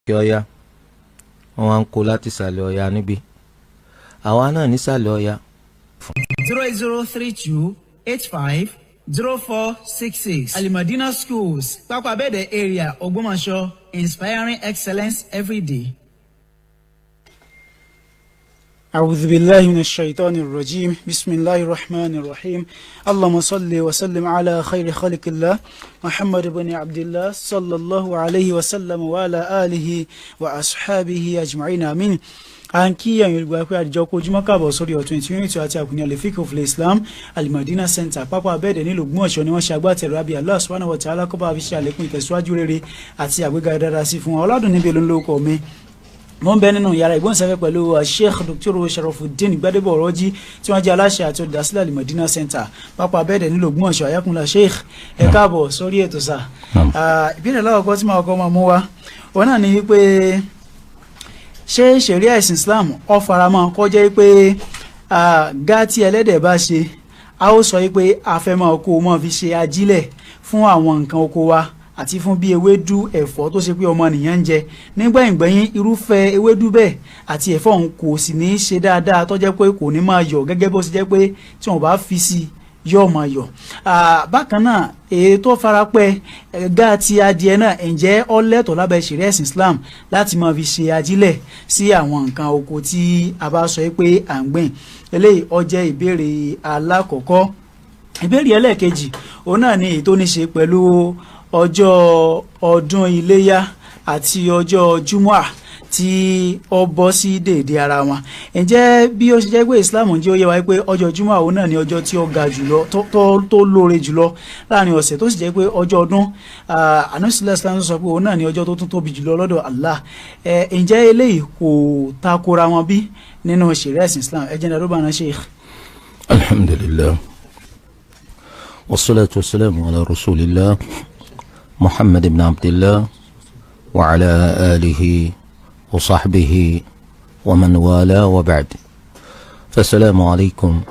Òkè Ọya, wọ́n wá ń kó láti ìsàlẹ̀ Ọya níbí. Àwa náà nísàlẹ̀ Ọya. 08032850466. Alimadina Schools, Pápá Abẹ́dẹ̀ area, Ògbómọ̀ṣọ́, inspiring excellence every day. أعوذ بالله من الشيطان الرجيم. بسم الله الرحمن الرحيم. اللهم صل وسلم على خير خلق الله محمد بن عبد الله صلى الله عليه وسلم وعلى آله وأصحابه أجمعين، آمين. À ń kí ẹ̀yin olùgbà pé àdìjọ kó ojúmọ́, káàbọ̀ sórí ọ̀tún ìtìyún ètò àti àkùnrin Al-Fiqh of Islam. Al-Madina Center, Pápá Abẹ́ẹ̀dẹ̀ nílùú Ògbómọ̀ṣọ́ ni wọ́n ṣe agbátẹrù. Àbí Allah subhanahu wa ta'ala kó bá fi ṣe àlékún ìtẹ̀síwájú rere àti àgbéga dára sí fún wọn. Ọlọ́dún níbi ló ń lóko mi, mo ń bẹ nínú yàrá ìgbóhùnsáfẹ́ pẹ̀lú Sheikh Dr. Sharafuddin Gbadebo Ọ̀rọ̀jì, tí wọ́n jẹ́ aláṣẹ àti olùdásílẹ̀ Al-Madina Center, Pápá Abẹ́ẹ̀dẹ̀ nílùú Ògbómọ̀ṣọ́. Ayakunla Sheikh, ẹ káàbọ̀ sórí ètò sà. Ìbéèrè láwùkọ́ tí màá kọ́ máa mú wa, òun náà ni wípé, ṣé ṣẹ̀ríà ẹ̀sìn Islam ó faramọ́ kó jẹ́ pé gá tí ẹlẹ́dẹ̀ bá ṣe, a ó sọ pé a fẹ́ máa kó o máa fi ṣe ajílẹ̀ fún àwọn nǹkan oko wa àti fún bí ewédú, ẹ̀fọ́ tó ṣe pé ọmọnìyàn ń jẹ nígbẹ̀yìngbẹ̀yìn, irúfẹ́ ewédú bẹ́ẹ̀ àti ẹ̀fọ́ òun kò sì ní í ṣe dáadáa, tó jẹ́ pé kò ní máa yọ̀ gẹ́gẹ́ bó ṣe jẹ́ pé tí wọ́n bá fi sí i yóò máa yọ̀? Bákan náà, èyí tó farapẹ́ gá ti adìẹ náà, ǹjẹ́ ó lẹ́tọ̀ọ́ lábẹ́ ṣẹ̀ríà ẹ̀sìn Islam láti máa fi ṣe ajílẹ̀ sí àwọn nǹkan oko tí a bá sọ pé à ń gbìn? Eléyìí ó jẹ́ ìbéèrè alákọ̀ọ́kọ́. Ìbéèrè ẹlẹ́ẹ̀kejì, òun náà ni èyí tó ní ṣe pẹ̀lú ọjọ́ ọdún iléyá àti ọjọ́ júmọ́à tí ó bọ́ sí déédéé ara wọn. Ǹjẹ́ bí ó ṣe jẹ́ pé Islam ń jẹ́ ó yé wa pé ọjọ́ júmọ́ òun náà ni ọjọ́ tí ó ga jùlọ, tó lóore jùlọ láàrin ọ̀sẹ̀, tó sì jẹ́ pé ọjọ́ ọdún anusila Islam sọ pé òun náà ni ọjọ́ tó tún tóbi jùlọ lọ́dọ̀ Allah, ǹjẹ́ eléyìí kò takora wọn bí nínú ṣẹ̀ríà ẹ̀sìn Islam? Ẹ jẹ́ ní àdúgbò àná, Sheikh. Alhamdulillah, wassalatu wassalamu ala rasulillah Muhammad ibn Abdillah wa ala alihi wa sahbihi wa man wala, wa ba'd. Fasalaamu alaykum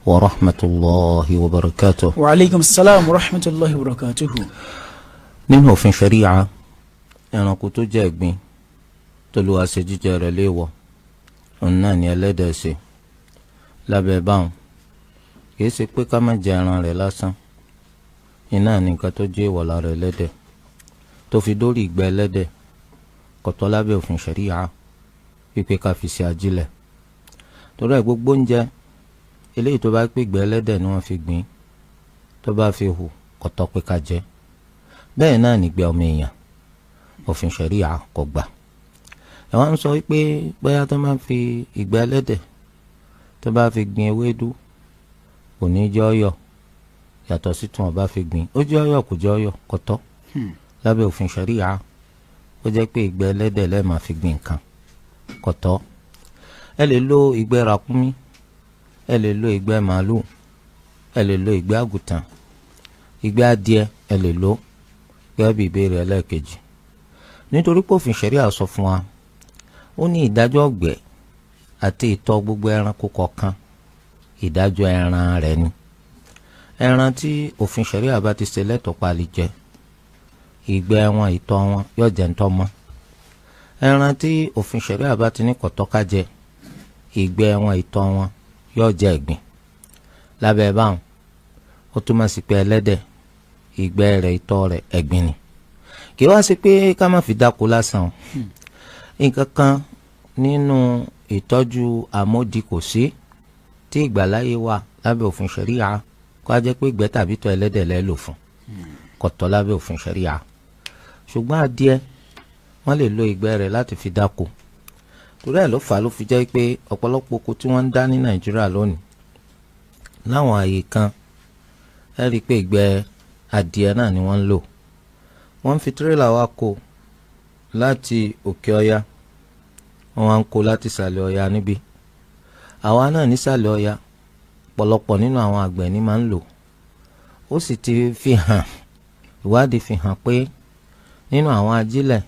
wa rahmatulahi wa barakatuh. Wa aleykum salaam wa rahmatulahi wa barakatuhu. Nínú òfin ṣẹ̀ríà, ẹranko tó jẹ́ ẹ̀gbin tó lù wá ṣe jíjẹ rẹ̀ léèwọ̀, òun náà ni ẹlẹ́dẹ̀ ṣe. Lábẹ́ báwọn, kìí ṣe pé ká má jẹ ẹran rẹ̀ lásán iná ní nǹkan tó jẹ́ ìwọ̀ lára ẹlẹ́dẹ̀, tó fi dórí ìgbẹ́ ẹlẹ́dẹ̀ kò tọ́ lábẹ́ òfin ṣẹ̀ríà wípé ká fi ṣe ajílẹ̀. Torí ẹ̀, gbogbo oúnjẹ eléyìí tó bá pé ìgbẹ́ ẹlẹ́dẹ̀ ni wọ́n fi gbìn, tó bá fi hù, kò tọ́ pé ká jẹ. Bẹ́ẹ̀ náà nígbẹ́ ọmọ èèyàn, òfin ṣẹ̀ríà kò gbà. Ẹ̀ wọ́n ń sọ wípé bóyá tó máa fi ìgbẹ́ ẹlẹ́dẹ̀ tó bá fi gbin ewédú, kò ní jẹ́ ọyọ̀ yàtọ̀ sí tí wọ́n bá fi gbìn. Ó jẹ́ ọyọ̀, kò jẹ́ ọyọ̀, kò tọ́ lábẹ́ òfin ṣẹ̀ríà ó jẹ́ pé ìgbẹ́ ẹlẹ́dẹ̀ lẹ́ẹ̀ máa fi gbìn nǹkan, kò tọ́. Ẹ lè lo ìgbẹ́ ràkúnmí, ẹ lè lo ìgbẹ́ màálù, ẹ lè lo ìgbẹ́ àgùntàn, ìgbẹ́ adìẹ ẹ lè lo, gẹ́gẹ́ bí ìbéèrè ẹlẹ́ẹ̀kejì. Nítorí pé òfin ṣẹ̀ríà sọ fún wa, ó ní ìdájọ́ ọ̀gbẹ́ àti ìtọ̀ gbogbo ẹranko kọ̀ọ̀kan, ìdájọ́ ẹran rẹ̀ ni. Ẹran tí òfin ṣẹ̀ríà bá ti ṣe lẹ́tọ̀ọ́ pa lè jẹ, ìgbẹ́ wọn, ìtọ̀ wọn yóò jẹ́ ńtọ́ mọ́. Ẹran tí òfin ṣẹ̀ríà bá ti ní kò tọ́ ká jẹ, ìgbẹ́ wọn, ìtọ̀ wọn yóò jẹ́ ẹ̀gbin. Lábẹ́ báwọn, ó túmọ̀ sí pé ẹlẹ́dẹ̀, ìgbẹ́ rẹ̀, ìtọ̀ rẹ̀, ẹ̀gbin ni. Kì í wá sí pé ká má fi dáko lásán o. Nǹkan kan nínú ìtọ́jú àmódi kò sí tí ìgbàláyé wà lábẹ́ òfin ṣẹ̀ríà kó a jẹ́ pé ìgbẹ́ tàbí tọ̀ ẹlẹ́dẹ̀ lẹ́ lò fún, kò tọ́ lábẹ́ òfin ṣẹ̀ríà. Ṣùgbọ́n adìẹ, wọ́n lè lo ìgbẹ́ rẹ̀ láti fi dáko. Torí ẹ̀ ló fà á ló fi jẹ́ pé ọ̀pọ̀lọpọ̀ oko tí wọ́n ń dá ní Nàìjíríà lónìí, láwọn àyè kan, ẹ rí i pé ìgbẹ́ adìẹ náà ni wọ́n ń lò. Wọ́n ń fi tírélà wá kó láti òkè ọya, wọ́n wá ń kó láti ìsàlẹ̀ ọya níbí. Àwa náà nísàlẹ̀ ọya, pọ̀lọpọ̀ nínú àwọn àgbẹ̀ ní máa ń lò. Ó sì ti fi hàn, ìwádìí fi hàn pé nínú àwọn ajílẹ̀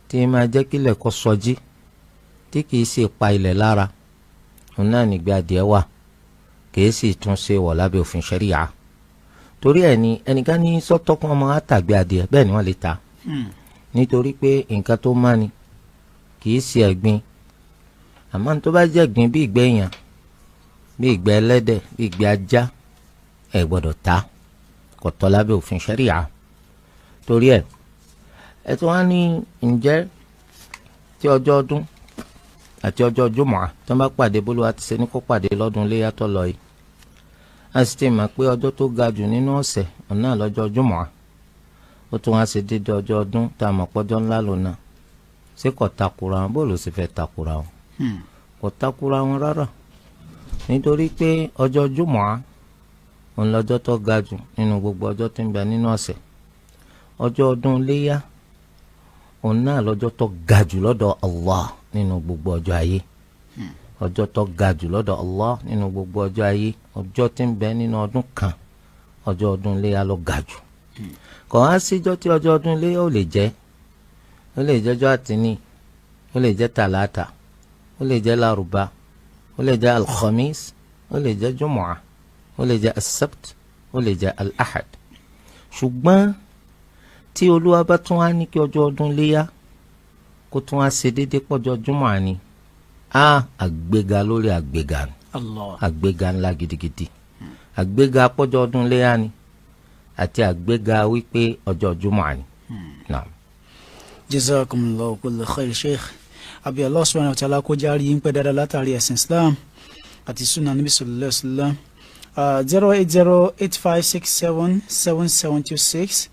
tí máa jẹ́ kílẹ̀ kó sọjí, tí kìí ṣe pa ilẹ̀ lára, òun náà nígbẹ́ adìẹ wà, kìí sì tún ṣe wọ̀ lábẹ́ òfin ṣẹ́ríà. Torí ẹ̀ ni ẹnìkan ní sọ́tọ́ kí wọ́n máa tàgbé adìẹ, bẹ́ẹ̀ ni wọ́n lè ta. Nítorí pé nǹkan tó má ni kì í ṣe ẹ̀gbin. Àmọ́ tó bá jẹ́ ẹ̀gbin bí ìgbẹ́ èèyàn, bí ìgbẹ́ ẹlẹ́dẹ̀, bí ìgbẹ́ ajá, ẹ gbọ́dọ̀ ta, kò tọ́ lábẹ́ òfin ṣẹ́ríà. Torí ẹ̀ ẹ tún wá ní ǹjẹ́ tí ọjọ́ ọdún àti ọjọ́ jùmọ̀á tó bá pàdé bólúwa ti ṣe ní kó pàdé lọ́dún iléyá tó lọ yìí, a sì ti mọ̀ pé ọjọ́ tó ga jù nínú ọ̀sẹ̀ ọ̀nà lọ́jọ́ jùmọ̀á, ó tún wá ṣe déédé ọjọ́ ọdún tá a mọ̀ pọ́jọ́ ńlá lónà. Ṣé kò takura wọn? Bóòlù sì fẹ́ takura wọn? Kò takura wọn rárá, nítorí pé ọjọ́ jùmọ̀á òun lọ́jọ́ tó ga jù nínú gbogbo ọjọ́ tó ń bẹ nínú ọ̀sẹ̀. Ọjọ́ ọdún iléyá òun náà lọ́jọ́ tó ga jù lọ́dọ̀ Allah nínú gbogbo ọjọ́ ayé. Ọjọ́ tó ga jù lọ́dọ̀ Allah nínú gbogbo ọjọ́ ayé, ọjọ́ tí ń bẹ nínú ọdún kan, ọjọ́ ọdún iléyá ló ga jù. Kò wá síjọ́ tí ọjọ́ ọdún iléyá ò lè jẹ́. Ó lè jẹ́jọ́ àtìní, ó lè jẹ́ tàlátà, ó lè jẹ́ lárúbá, ó lè jẹ́ alkhamis, ó lè jẹ́ jumu'a, ó lè jẹ́ asabt, ó lè jẹ́ alahad. Ṣùgbọ́n tí Olúwa bá tún wá ní kí ọjọ́ ọdún léyá kó tún wá ṣe déédéé pọ́jọ́ júmọ̀ ni, á àgbéga lórí àgbéga ni, àgbéga ńlá gidigidi, àgbéga pọ́jọ́ ọdún léyá ni àti àgbéga wípé ọjọ́ júmọ̀ ni. Jazakumullahu kulla khair Sheikh. Àbí Allah subhanahu wa ta'ala kó járe yín pẹ́ dáadáa látàrí ẹ̀sìn Islam àti sunnah Nabi sallallahu alaihi wasallam. 08085677726,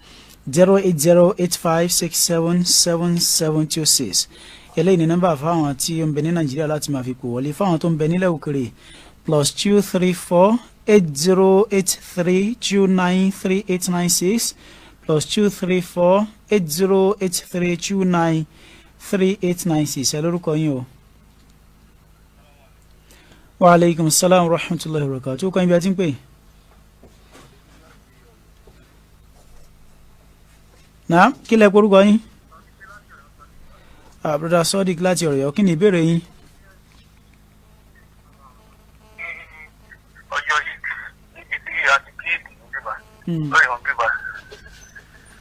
08085677726. Eléyìí ni nọ́mbà fáwọn tí ó ń bẹ ní Nàìjíríà láti máa fi kó wọlé. Fáwọn tó ń bẹ nílẹ̀ òkèrè +234 8083 29 3896, +234 8083 29 3896. Ẹ lórúkọ yín o. Wa aleykum salaam wa rahmatulahi wa barakatuh. Ó kọ́ ibi a ti ń pè. Náà kí lẹ porúkọ yín? Brother Sodiq láti Ọ̀yọ́, kí ni ìbéèrè yín? Ọjọ́ yìí níbi tí a ti kí ìdìbò bíbá lórí ìwọ̀n bíbá.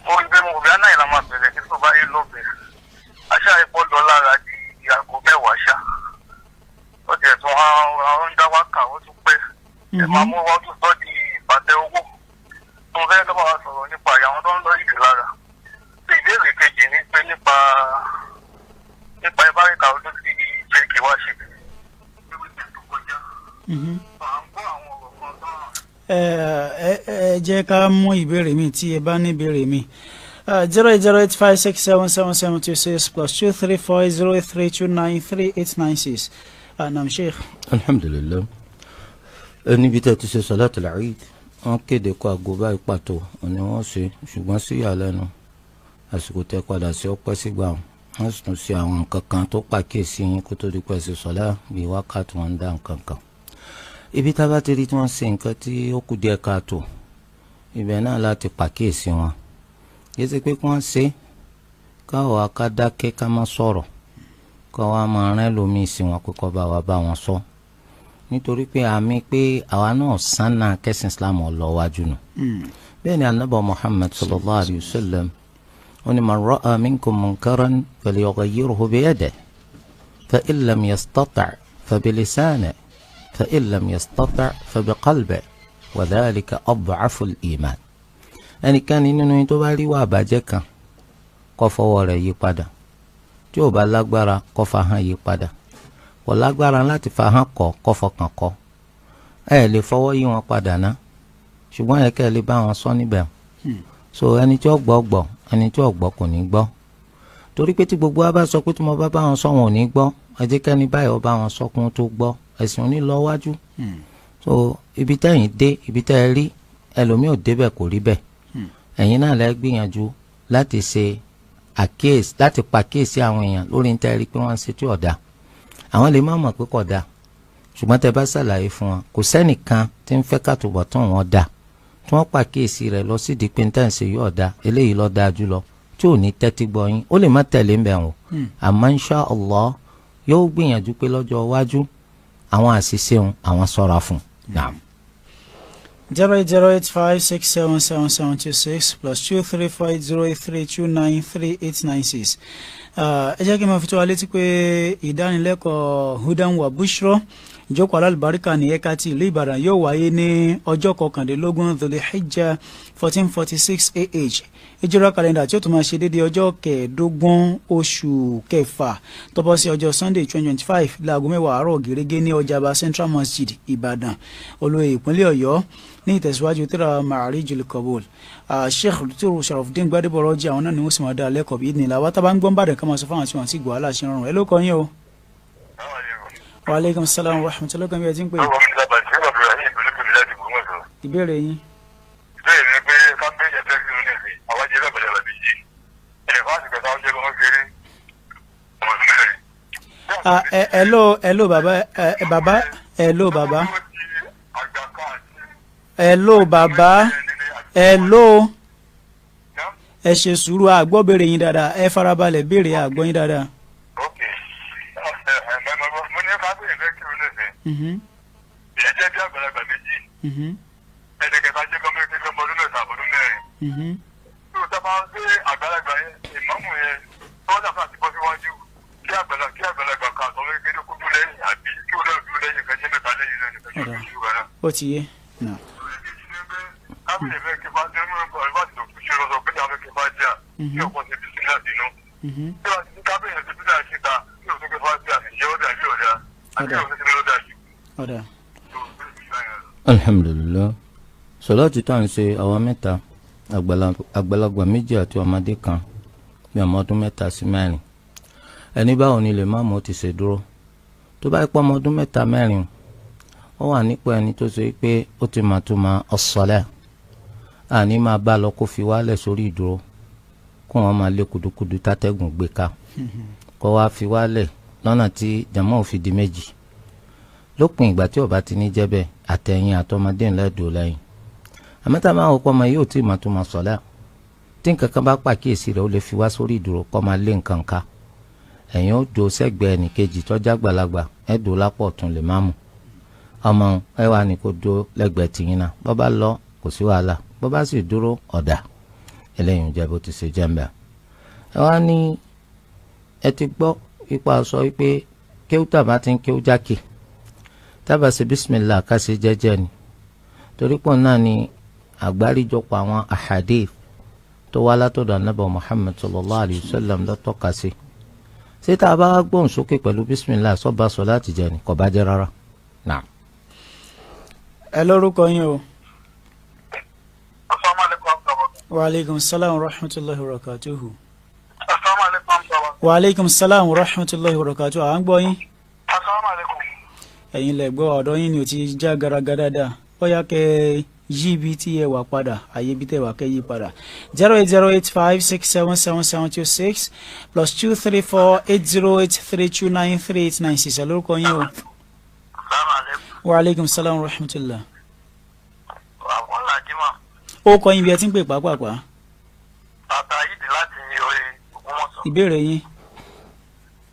Mo rí pé mo bí anáyìn la máa bẹ̀rẹ̀ kí tó bá yé lọ bẹ̀rẹ̀. Aṣá epo lọ lára di aago mẹ́wàá ṣá. Ó tiẹ̀ tún àwọn ń dá wákà ó tún pẹ́. Ẹ máa mú wọn tún sọ di ìpàtẹ owó. Mo fẹ́ lọ́wọ́ wa sọ̀rọ̀ nípa àwọn tó ń lọ ìdí lára. Ìbéèrè kejì ni pé nípa ìbáríkà ọdún tí jẹ́kì wá ṣe. Ẹ jẹ́ ká mú ìbéèrè mi tí ẹ bá ní ìbéèrè mi. 08085677726 +234 0329 3896. Naam Sheikh. Alhamdulillah. Níbi tí a ti ṣe Salatul Eid, wọ́n kéde kó aago báyìí pàtó ni wọ́n ṣe, ṣùgbọ́n sí ìyàlẹ́nu àsìkò tẹ́ padà sí ọpẹ́ sígbà wọn. Wọ́n sì tún ṣe àwọn nǹkan kan tó pàkíyèsí yín kó tó di pẹ́ ṣe sọ́lá bíi wákàtí wọn ń dá nǹkan kan. Ibi tá a bá ti rí tí wọ́n ṣe nǹkan tí ó kù díẹ̀ káàtó, ibẹ̀ náà láti pàkíyèsí wọn. Kì í ṣe pé kí wọ́n ṣe káwọ́ akádákẹ́ ká má sọ̀rọ̀, káwọ́ máa rán lómi sí wọn pé kó bá wa bá wọn sọ. Nítorí pé àmì pé àwa náà sánà kẹ́sìn Islam ọlọ́wájú nù. Bẹ́ẹ̀ ni Ànábì Muhammad sallallahu alayhi wa sallam ó ní man ra'a minkum munkaran falyughayyirhu biyadihi fa in lam yastati' fa bilisanihi fa in lam yastati' fa biqalbihi wa dhalika ad'afu al-iman. Ẹnikẹ́ni nínú yín tó bá rí wà àbàjẹ́ kan kó fọwọ́ rẹ̀ yí padà, tí ò bá lágbára kó fahọ́n yí padà, kò lágbára láti fahọ́n kọ̀ kó fọkàn kọ̀. Ẹ lè fọwọ́ yí wọn padà ná, ṣùgbọ́n ẹ kẹ́ ẹ lè bá wọn sọ níbẹ̀. So ẹni tí ó gbọ́ gbọ́, ẹni tí ó gbọ́ kò ní gbọ́. Torí pé tí gbogbo wa bá sọ pé tí mo bá bá wọn sọ wọn ò ní gbọ́, ẹ jẹ́ kẹ́ni báyìí ó bá wọn sọ kún tó gbọ́, ẹ̀sìn ò ní lọ wájú. So ibi tẹ́yìn dé, ibi tẹ́ ẹ rí, ẹlòmíì ò débẹ̀ kò rí bẹ́ẹ̀. Ẹ̀yin náà lẹ́ gbìyànjú láti ṣe àkíyèsí, láti pàkíyèsí àwọn èèyàn lórí níta rí pé wọ́n ń ṣe tí ò dáa. Àwọn lè má mọ̀ pé kò dáa, ṣùgbọ́n tẹ́ bá ṣàlàyé fún wọn, kò sẹ́nìkan tí ń fẹ́ kàtúbọ̀ tán wọn dáa, tí wọ́n pàkíyèsí rẹ̀ lọ sídìí pé níta ń ṣe yóò dáa, eléyìí ló dáa jùlọ, tí ò ní tẹ́tí gbọ́ yín, ó lè má tẹ̀lé ń bẹ̀ wọ́n. Àmọ́ insha Allah yóò gbìyànjú pé lọ́jọ́ iwájú àwọn àṣìṣe òun àwọn ṣọ́ra fún un. 08085677726 +234 803 293 896. Ẹ jẹ́ kí n máa fi tó wa létí pé ìdánilẹ́kọ̀ọ́ Hudan wa Bushra ìjókòó alálùbáríkà ní ẹ̀ka ti ìlú Ìbàdàn yóò wáyé ní ọjọ́ 21 Dhul-Hijjah 1446 AH ìjọra kàlẹ́ndà tí ó tún máa ṣe déédéé ọjọ́ 25 oṣù kẹfà tó bọ́ sí ọjọ́ Sunday 2025 láago 10 àárọ̀ gẹ́gẹ́ ní Ọjà'ba Central Masjid Ìbàdàn olóyè ìpínlẹ̀ Ọ̀yọ́ ní ìtẹ̀síwájú tíra Ma'arijul Qabul. Sheikh Dr. Sharafdin Gbadebo Rọ́jí àwọn náà ni wọ́n sì máa dá lẹ́kọ̀ọ́ bí ìdìnnìlá wa tábà ń gbọ́n bàdàn ká máa sọ fáwọn tí wọ́n ti gbọ́ aláṣẹ rọrùn ẹ ló kọ́ yín o. Wa aleykum salaam wa rahmatullahi kan bí ẹ ti ń pè. Ìbéèrè yín. Ìbéèrè mi pé kábíyèsí ẹ̀fẹ́ kí ló ní ìsìn àwọn jẹ́ lọ́bẹ̀rẹ̀ lọ́bẹ̀ yìí ẹ̀fọ́ àti kẹta ọjọ́ lọ́wọ́ kéré ọmọ ìbílẹ̀. Hello hello bàbá bàbá hello bàbá hello bàbá hello ẹ ṣe sùúrù àgbọ̀ béèrè yín dáadáa ẹ farabalẹ̀ béèrè àgbọ̀ yín dáadáa. Mo ní kábíyèsí ẹ̀fẹ́ kí ló ní ìsìn ìyẹn jẹ́ bí àgbàlagbà méjì ẹ̀ẹ́dẹ̀kẹta jẹ́ kọ́mọ kékeré ọmọ ọdún mẹ́ta ọdún mẹ́rin. Tó sábà ń gbé àgbàlagbà yẹn ìmáàmù yẹn tó wọ́n sábà ti bọ́ síwájú kí àgbàlagbà kan àtọ́wé kékeré kó dúró lẹ́yìn àbí kí ó lọ́ọ́ dúró lẹ́yìn kan jẹ́ mẹ́ta lẹ́yìn náà nìkan jẹ́ ojú kan náà. Ó ti yé. Kábíyèsí fẹ́ kí bá dé nínú ọ̀rẹ́ bá ti dòkú ṣe lọ́sọ̀ pé àwọn kí bá jẹ́ kí ọkọ̀ ṣe bísí láti inú. Kábíyèsí ti bísí àti ìta kí òtún kí bá jẹ́ àṣìṣe ọ̀dà bí ọ̀dà àti òtún kí lọ́dà jù. Alhamdulillah, sọláàtì tá à ń ṣe àwa mẹ́ta àgbàlagbà méjì àti ọmọdé kan bí ọmọ ọdún 3 sí 4. Ẹni báwo ni lè má mú ti ṣe dúró tó bá pọ́ ọmọ ọdún 3 4 ó wà nípò ẹni tó ṣe pé ó ti máa tó máa ọ̀sọ̀lẹ̀ àní máa bá lọ kó fi wálẹ̀ sórí ìdúró kó wọn máa lé kudukudu tátẹ́gùn gbé ká kó wá fi wálẹ̀ lọ́nà tí jàmọ́ ò fi di méjì. Lópin ìgbà tí ó bá ti ní jẹ́ bẹ́ẹ̀ àtẹ̀yìn àtọmọdé ńlá dùn lẹ́yìn. Àmọ́tá máa wọ́pọ̀ ọmọ yóò tí ì máa tó máa sọ̀lá tí nǹkan kan bá pàkíyèsí rẹ̀ ó lè fi wá sórí ìdúró kó máa lé nǹkan ká. Ẹ̀yin ó dò sẹ́gbẹ̀ẹ́ ẹnìkejì tọ́jà gbàlagbà ẹ̀ dò lápò ọ̀tún lè má mú ọmọ ẹ wà ní kó dó lẹ́gbẹ̀ẹ́ tìyín náà bọ́ bá lọ kò sí wàhálà bọ́ bá sì dúró ọ̀dà eléyìí ń jẹ́ bó ti ṣe jẹ́ ń bẹ̀. Ẹ wá ní ẹ ti gbọ́ ipa sọ wípé kéwú tàbá ti ń kéwú jákè tábà ṣe bísímìlà ká ṣe jẹ́jẹ́ ni torí pọ̀ náà ni àgbáríjọpọ̀ àwọn ahadith tó wá látọ̀dọ̀ anábọ̀ Muhammad sallallahu alayhi wa sallam ló tọ́ka sí. Ṣé tá a bá gbóhùn sókè pẹ̀lú bísímìlà sọ́ba sọ láti jẹ ni kò bá jẹ́ rárá. Naam. Ẹ lórúkọ yín o. Asalaamualeykum. Wa aleykum salaam wa rahmatulahi wa barakatuhu. Asalaamualeykum. Wa aleykum salaam wa rahmatulahi wa barakatuhu. À ń gbọ́ yín. Asalaamualeykum. Ẹ̀yin lẹ gbọ́ ọ̀dọ̀ yín ni ò ti já garaga dáadáa bóyá kẹ́ yí ibi tí ẹ wà padà àyè ibi tẹ́ wà kẹ́ yí padà 08085677726 +234 808 329 3896 ẹ lórúkọ yín o. Wa aleykum salaam wa rahmatulah. Àwọn làjímọ̀. Ó kọ yín bí ẹ ti ń pè pàápàá. Bàbá yìí dì láti orí Ògbómọ̀ṣọ́. Ìbéèrè yín.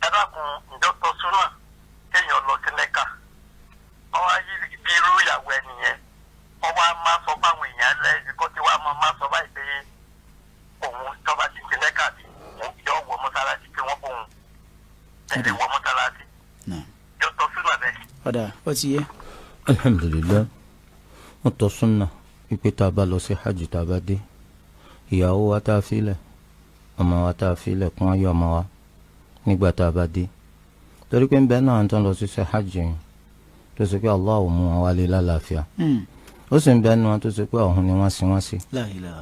Ẹ dákun ìjọ́tọ̀ súnà kéèyàn lọ sí Mẹ́kà. Wọ́n wá yí bí irú ìyàwó ẹni yẹn. Wọ́n wá máa sọ fáwọn èèyàn lẹ́yìn kó tí wàá máa sọ báyìí pé òun tọ́ba ti ṣe Mẹ́kà bí yọ wọ mọ́sálásí pé wọ́n bóun tẹ̀lé wọ mọ́sálásí. Ìjọ́tọ̀ súnà bẹ́ẹ̀. Ọ̀dà ó ti yé. Alhamdulillah, wọ́n tọ́ súnà wípé tá a bá lọ sí hajj tá a bá dé ìyàwó wa tá a filẹ̀ ọmọ wa tá a filẹ̀ kún ayé ọmọ wa nígbà tá a bá dé torí pé ń bẹ náà ń tán lọ sí hajj yẹn tó ṣe pé Allah ò mú wọn wálé lálàáfíà ó sì ń bẹ nu wọn tó ṣe pé ọ̀hún ni wọ́n sin wọ́n sí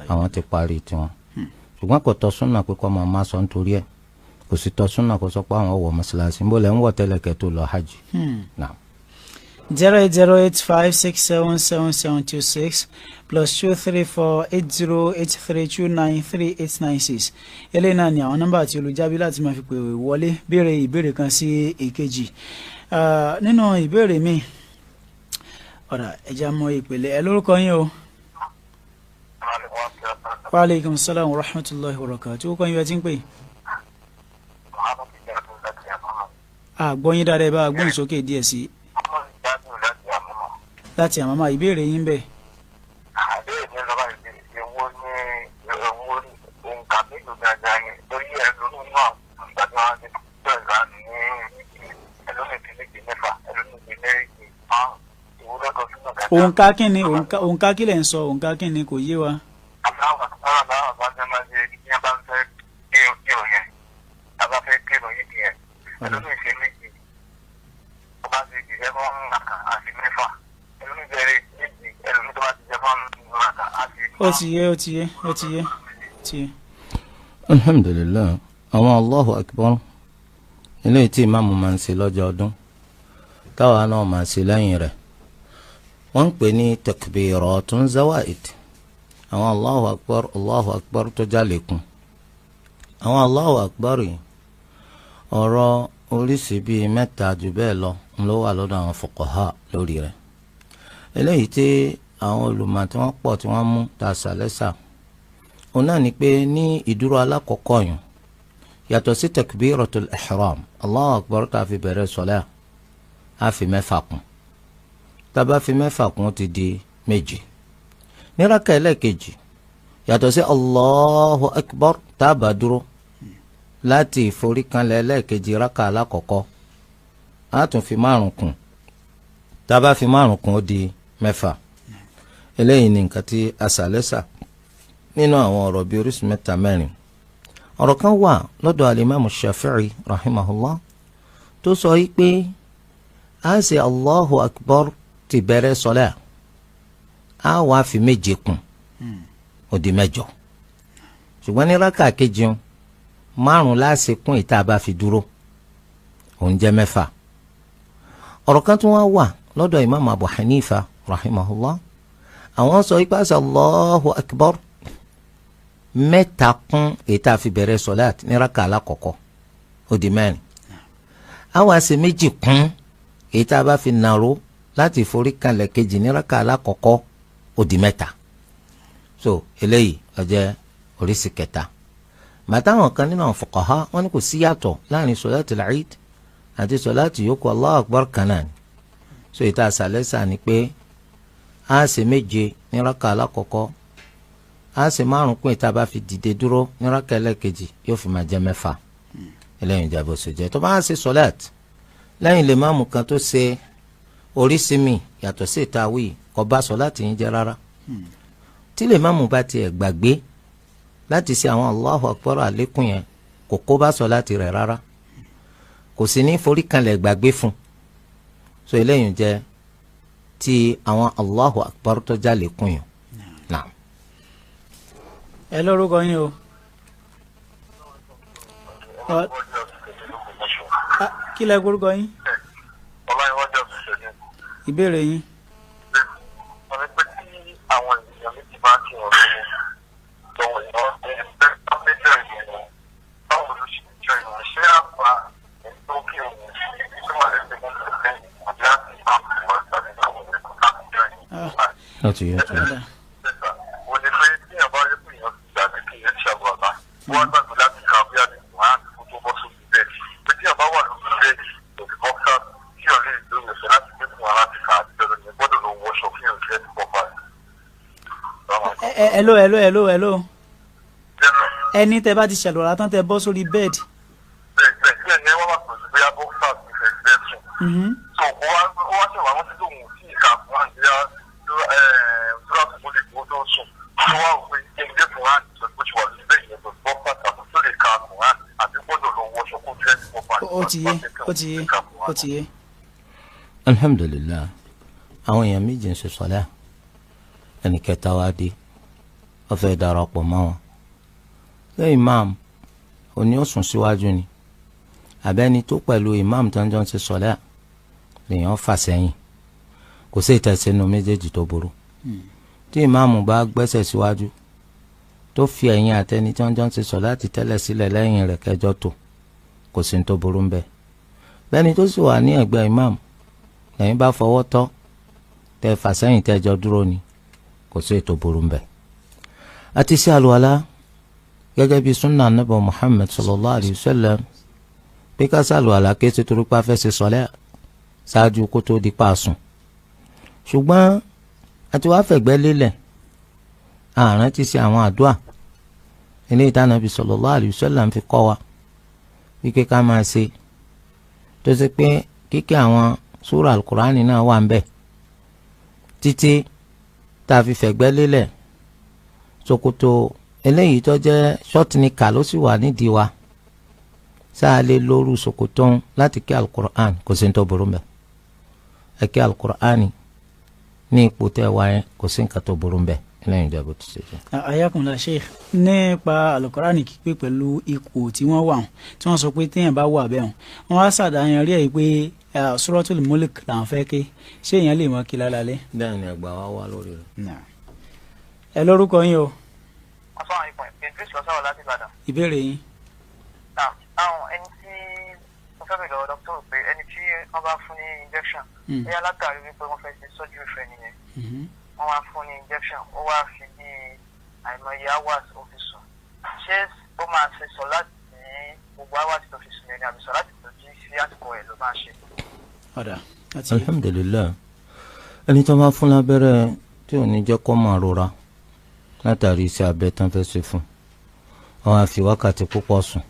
àwọn ti parí tiwọn ṣùgbọ́n kò tọ́ súnà pé kọ́ máa má sọ nítorí ẹ̀ kò sì tọ́ súnà kó sọ pé àwọn wọ̀ mọ́ṣáláṣí ń bọ̀ lẹ́ ń wọ̀ tẹ́lẹ̀ kẹ́ tó lọ hajj. 08085677726 +234 808 329 3896 eléyìí náà ni àwọn nọ́mbà àti olùjábí láti máa fi pè wọlé béèrè ìbéèrè kan sí èkejì. Nínú ìbéèrè mi ọ̀rà ẹja mọ ìpele ẹ lórúkọ yín o. Wa aleykum salaam wa rahmatulahi wa barakatuh. Ó kọ́ yín bí ẹ ti ń pè. Àgbọ̀yìn dáadáa ẹ bá gbóhùn sókè díẹ̀ sí i. Láti àmàmà ìbéèrè yín bẹ́ẹ̀. Òǹkà kí ni òǹkà kí lẹ̀ ń sọ, òǹkà kí ni kò yé wa. Ó ti yé, ó ti yé, ó ti yé, ó ti yé. Alhamdulilayi, àwọn Allahu Akbar eléyìí tí ìmáàmù máa ń ṣe lọ́jọ́ ọdún táwa náà máa ṣe lẹ́yìn rẹ̀, wọ́n ń pè ní takbiratun zawaid. Àwọn Allahu Akbar Allahu Akbar tó jálẹ̀kùn. Àwọn Allahu Akbar yìí ọ̀rọ̀ oríṣi bíi mẹ́ta jù bẹ́ẹ̀ lọ ló wà lọ́dọ̀ àwọn fuqaha lórí rẹ̀. Eléyìí tí àwọn olùmọ̀ tí wọ́n pọ̀ tí wọ́n mú ta sàlẹ́sà òun náà ni pé ní ìdúró alákọ̀ọ́kọ́ yìí yàtọ̀ sí takbiratul ihram Allahu Akbar tá a fi bẹ̀rẹ̀ sọ̀lá a fi mẹ́fà kún, tá a bá fi mẹ́fà kún ó ti di méje. Ní rákà ẹlẹ́ẹ̀kejì yàtọ̀ sí Allahu Akbar tá a bá dúró láti ìforíkanlẹ̀ ẹlẹ́ẹ̀kejì rákà alákọ̀ọ́kọ́ a tún fi márùn kún, tá a bá fi márùn kún ó di mẹ́fà. Eléyìí ni nǹkan tí a sàlẹ́sà nínú àwọn ọ̀rọ̀ bíi oríṣi mẹ́ta mẹ́rin. Ọ̀rọ̀ kan wà lọ́dọ̀ alimami Shafi'i rahimahullah tó sọ yìí pé a ṣe Allahu Akbar ti bẹ̀rẹ̀ sọlá a wàá fi méje kún ó di mẹ́jọ. Ṣùgbọ́n ní rákà kejì márùn láṣẹ kún ìta bá fi dúró òun jẹ́ mẹ́fà. Ọ̀rọ̀ kan tó wá wà lọ́dọ̀ imam Abu Hanifa rahimahullah, àwọn sọ yìí pé a ṣe Allahu Akbar mẹ́ta kún èyí tá a fi bẹ̀rẹ̀ sọ̀láàtì ní rákà alákọ̀ọ́kọ́ ó di mẹ́rin. A wá ṣe méjì kún èyí tá a bá fi nàró láti forí kanlẹ̀ kejì ní rákà alákọ̀ọ́kọ́ ó di mẹ́ta. So eléyìí ó jẹ́ oríṣi kẹta. Bàtà àwọn kan nínú àwọn fuqaha wọn ní kò sí yàtọ̀ láàrin sọ̀láàtì al-Eid àti sọ̀láàtì yòókù Allahu Akbar kan náà ni. So èyí tá a sàlẹ́sà ni pé a ṣe méje ní rákà alákọ̀ọ́kọ́, a ṣe márùn kún ìta bá fi dìde dúró ní rákà ẹlẹ́kejì yóò fi máa jẹ́ mẹ́fà. Eléyìí ìjà bó ṣe jẹ́. Tó bá ṣe sọ̀láàtì lẹ́yìn lè máàmù kan tó ṣe oríṣi mi yàtọ̀ sí ìta wí kò bá sọ̀láàtì yín jẹ́ rárá. Tí lè máàmù bá tiẹ̀ gbàgbé láti ṣe àwọn Allahu Akbar àlékún yẹn kò kó bá sọ̀láàtì rẹ̀ rárá, kò sì ní forí kanlẹ̀ gbàgbé fún. So eléyìí jẹ́ ti àwọn Allahu Akbar tó já lékún yẹn. Naam. Ẹ lórúkọ yín o. Kí lẹ gbórúkọ yín? Ìbéèrè yín. Hello, hello, hello, hello. Ẹni tẹ́ bá ti ṣàlùwàlá tán tẹ́ bọ́ sórí bẹ́ẹ̀dì. Bẹ́ẹ̀ ni wọ́n wà pẹ̀lú bóyá bọ́ksà ti fẹ́ bẹ́ẹ̀ sùn. So ó wá ṣẹ̀wá wọ́n ti lóun sí ìka fún àǹtíyá túrọ̀tù tó lè kó tó sùn. Tó wá òpin ẹgbẹ́ Quran tó ti wà lórí bẹ́ẹ̀ yẹn pẹ̀lú bọ́ksà tàbí tó lè ka Quran àbí gbọ́dọ̀ lọ wọṣọ kó dírẹ́sì pọ̀ báyìí. Ó ti yé, ó ti yé, ó ti yé. Alhamdulillah, àwọn èèyàn méjì ń ṣe sọlá, ẹnì kẹta wá dé, ó fẹ́ darapọ̀ mọ́ wọn. Ṣé imam òní ó sùn síwájú ni àbẹ́ni tó pẹ̀lú imam tó ń jọ ń ṣe sọlá lèèyàn fà sẹ́yìn? Kò sí ìtẹ̀sínú méjèèjì tó burú. Tí imam bá gbẹ́sẹ̀ síwájú tó fi ẹ̀yìn àtẹni tó ń jọ ń ṣe sọlá ti tẹ́lẹ̀ sílẹ̀ lẹ́yìn rẹ̀ kẹjọ tó, kò sí tó burú ń bẹ̀. Bẹ́ni tó sì wà ní ẹ̀gbẹ́ imam lẹ́yìn bá fọwọ́ tọ́ tẹ fà sẹ́yìn tẹ́jọ dúró ni, kò sí ètò burú ń bẹ̀. Àti sí àlùwàlá gẹ́gẹ́ bí sunna anabi Muhammad sallallahu alayhi wa sallam pé ká sàlùwàlá ké ṣe torí pa fẹ́ ṣe sọlẹ́ ṣáájú kó tó di pa sùn. Ṣùgbọ́n àti wàá fẹ̀gbẹ́ lélẹ̀ àrùn ti ṣe àwọn àdúà eléyìí tí anabi sallallahu alayhi wa sallam fi kọ́ wa wípé ká máa ṣe, tó ṣe pé kíkẹ́ àwọn súrà alukur'ani náà wà ń bẹ̀. Títí tá a fi fẹ̀gbẹ́ lélẹ̀, ṣòkòtò eléyìí tó jẹ́ ṣọ́ọ̀tì ló sì wà nídìí wa, sáà lè lóru ṣòkòtò ń láti kí alukur'an? Kò sí ní tó burú mbẹ. Ẹ kí alukur'an ní ipò tẹ́ wá yẹn, kò sí nǹkan tó burú mbẹ. Lẹ́yìn ìjọba tó ṣe jẹ́. Ayakunla Sheikh, nípa alukur'an kíké pẹ̀lú ipò tí wọ́n wà, tí wọ́n sọ pé téèyàn bá wà bẹ́ẹ̀, wọ́n á ṣàdáyàn rí ẹ̀ pé Suratul Mulk là ń fẹ́ ké, ṣé èèyàn lè mọ kí lálálẹ́? Bẹ́ẹ̀ ni, ẹgbàá wa wà lórí rẹ̀. Ẹ lórúkọ yín o. Ìbéèrè yín. Àwọn ẹni tí mo fẹ́ bèèrè lọ́wọ́ dókítà pé ẹni tí wọ́n bá fún ní injection, bóyá látàrí wípé wọ́n fẹ́ ṣe surgery fẹ́ nìyẹn, wọ́n wá fún ní injection, ó wá fi bí àìmọye hours ó fi sùn, ṣé ó máa ṣe sọ láti gbogbo hours tó fi sùn yẹn ni, àbí sọ láti tó jí sí àsìkò ẹ̀ ló máa ṣe? Alhamdulilayi, ẹni tó bá fún lábẹ́rẹ́ tí ò ní jẹ́ kó máa rora látàrí iṣẹ́ abẹ tán fẹ́ ṣe fún wọn, á fi wákàtí púpọ̀ sùn,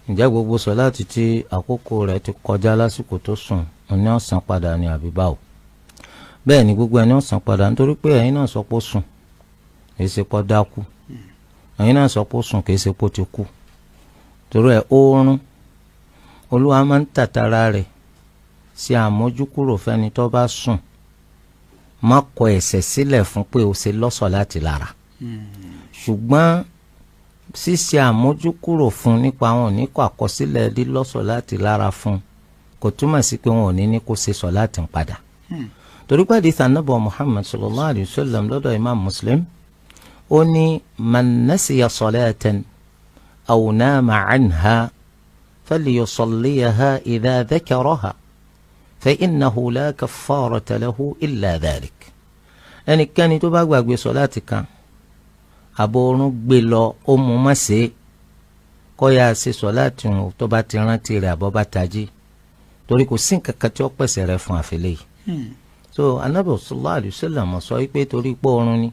ǹjẹ́ gbogbo sọ̀láàtì tí àkókò rẹ̀ ti kọjá lásìkò tó sùn ní ọ̀sán padà ni àbí báwo? Bẹ́ẹ̀ ni, gbogbo ẹni ọ̀sán padà, nítorí pé ẹ̀yin náà sọ pé ó sùn, kìí ṣe pé ó dákú. Ẹ̀yin náà sọ pé ó sùn, kìí ṣe pé ó ti kú. Torí ẹ̀, oorun, Olúwa máa ń tàtàrà rẹ̀ ṣe àmójúkúrò fẹ́ni tó bá sùn, má kọ ẹ̀ṣẹ̀ sílẹ̀ fún pé o ṣe lọ́sọ̀ láti lára, ṣùgbọ́n ṣíṣe àmójúkúrò fún nípa àwọn oníkọ àkọsílẹ̀ lílọ́sọ̀ láti lára fún kò túmọ̀ sí pé wọn ò ní ní kó ṣe sọ láti ń padà, torí pé àdìsá nàbọ̀ Muhammad sallallahu alayhi wa sallam lọ́dọ̀ Imam Muslim, ó ní man nasiya salatan aw nama anha falyusalliha idha dhakaraha fa innahu la kaffarata lahu illa dhalik. Ẹnikẹ́ni tó bá gbàgbé sọ̀láàtì kan, àbọ̀ oorun gbé lọ, ó mú má ṣe é, kó yá ṣe sọ̀láàtì òun tó bá ti rántí rẹ̀ àbọ̀ bá tají, torí kò sí nǹkan kan tí ó pèsè rẹ̀ fún àfẹlẹ́ yìí. So Anabi sallallahu alayhi wa sallam sọ pé torí pé oorun ni,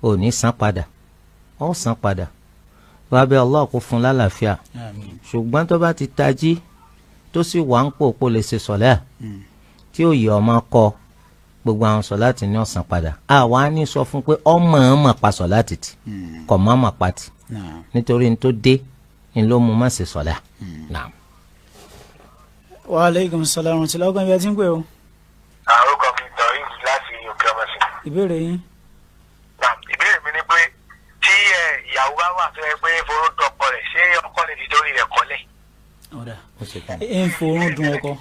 ò ní san padà, ó san padà lábẹ́ Allah kó fún lálàáfíà. Ṣùgbọ́n tó bá ti tají, tó sì wà ń pò pò lè ṣe sọ̀lá tí ó yẹ ọmọ kọ, gbogbo àwọn sọ̀láàtì ní ọ̀sán padà. Àwa ní sọ fún pé ọmọ ọmọ pa sọ̀láàtì tì kọ̀ mọ́ ọmọ pa tì, nítorí ní tó dé ní ló mú má ṣe sọ̀lá. Wa aleykum salaam wa rahmatulah. Ọkàn ibi a ti ń pè o. Àrùkọ mi tọrí láti òkè ọmọ sí. Ìbéèrè yín. Ìbéèrè mi ni pé tí ìyàwó bá wà tó yẹ pé forún dùn ọkọ rẹ̀, ṣé ọkọ lè fi torí rẹ̀ kọ́lẹ̀? Ọ̀dà ẹ̀ ń forún dùn ọkọ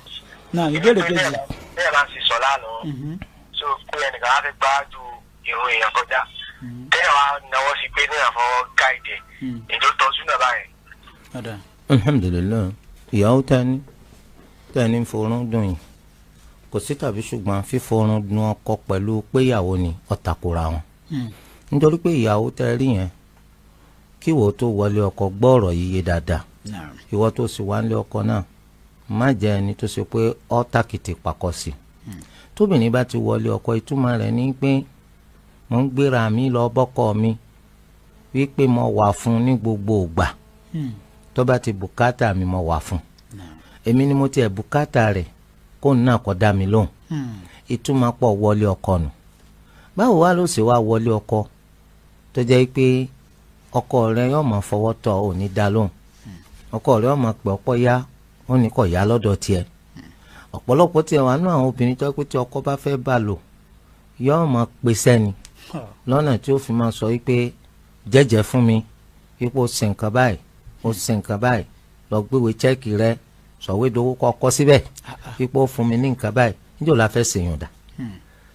náà. Ìbéèrè kejì. Bẹ́ẹ̀ bá ń ṣe sọ̀lá lọ, so pé ẹnìkan á fi gbá ju ìrun èèyàn kọjá, tẹ́lẹ̀ wá náwó sí pé ní àfọwọ́ gáìdì ètò tọ́sí náà báyìí. Alhamdulilayi, ìyàwó tani tani ń forún dùn yìí, kò sí tàbí ṣùgbọ́n fíforún dùn ọkọ pẹ̀lú péyàwó ni ó takora wọn, nítorí pé ìyàwó tẹ rí yẹn, kí ìwọ tó wọlé ọkọ gbọ́ ọ̀rọ̀ yíyé dáadáa. Ìwọ tó sì wá nílé ọkọ náà, má jẹ́ ẹni tó ṣe pé ọ́ tàkìtì pàkọ́ sí. Tóbìnrin bá ti wọlé ọkọ, ìtumọ̀ rẹ̀ ní pé mo ń gbéra mi lọ bọ́kọ mi wípé mo wà fún ní gbogbo ìgbà tó bá ti bùkátà mi, mo wà fún. Èmi ni mo tiẹ̀ bùkátà rẹ̀, kó náà kọ́ dá mi lóhùn. Ìtumọ̀ pọ̀ wọlé ọkọ nù. Báwo wá ló ṣe wá wọlé ọkọ tó jẹ́ pé ọkọ rẹ yóò máa fọwọ́ tọ́, ò ní dá lóhùn, ọkọ rẹ yóò máa pè ọkọ yá, ó ní kò yá lọ́dọ̀ tiẹ̀? Ọ̀pọ̀lọpọ̀ tiẹ̀ wà nú àwọn obìnrin tó pé tí ọkọ bá fẹ́ bá lò, yóò máa pè sẹ́ni lọ́nà tí ó fi máa sọ wípé jẹ́jẹ́ fún mi, wípé ó ṣe nǹkan báyìí, ó ṣe nǹkan báyìí, lọ gbéwèé chẹ́ẹ̀kì rẹ, sọ̀wédowó kọ́ kọ́ síbẹ̀, wípé ó fún mi ní nǹkan báyìí. Níjọ́ la fẹ́ ṣèyàn dà?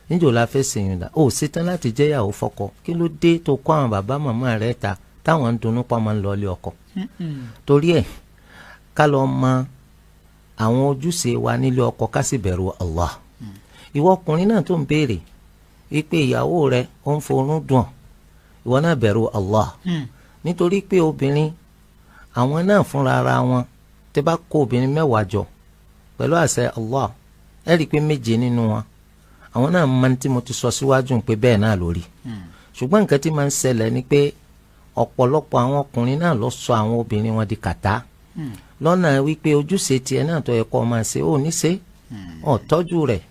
Níjọ́ la fẹ́ ṣèyàn dà? Ó ṣetán láti jẹ́yàwó fọ́kọ, kí ló dé tó kọ́ àwọn bàbá màmá rẹ̀ ta táwọn ń dunnú pa máa ń lọ ilé ọkọ? Torí ẹ̀, ká lọ mọ àwọn ojúṣe wa nílé ọkọ, ká sì bẹ̀rù Allah. Ìwọ ọkùnrin náà tó ń béèrè wípé ìyàwó rẹ ó ń forún dùn ọ́, ìwọ náà bẹ̀rù Allah, nítorí pé obìnrin àwọn náà fúnra ara wọn, tẹ́ bá kó obìnrin 10 jọ, pẹ̀lú àṣẹ Allah, ẹ rí i pé 7 nínú wọn, àwọn náà máa ń tí mo ti sọ síwájú pé bẹ́ẹ̀ náà lórí. Ṣùgbọ́n nǹkan tí máa ń ṣẹlẹ̀ ni pé ọ̀pọ̀lọpọ̀ àwọn ọkùnrin náà ló sọ àwọn obìnrin wọn di kàtá lọ́nà wípé ojúṣe tiẹ̀ náà tó yẹ kó máa ṣe, ó ní ṣe, ó tọ́jú rẹ̀,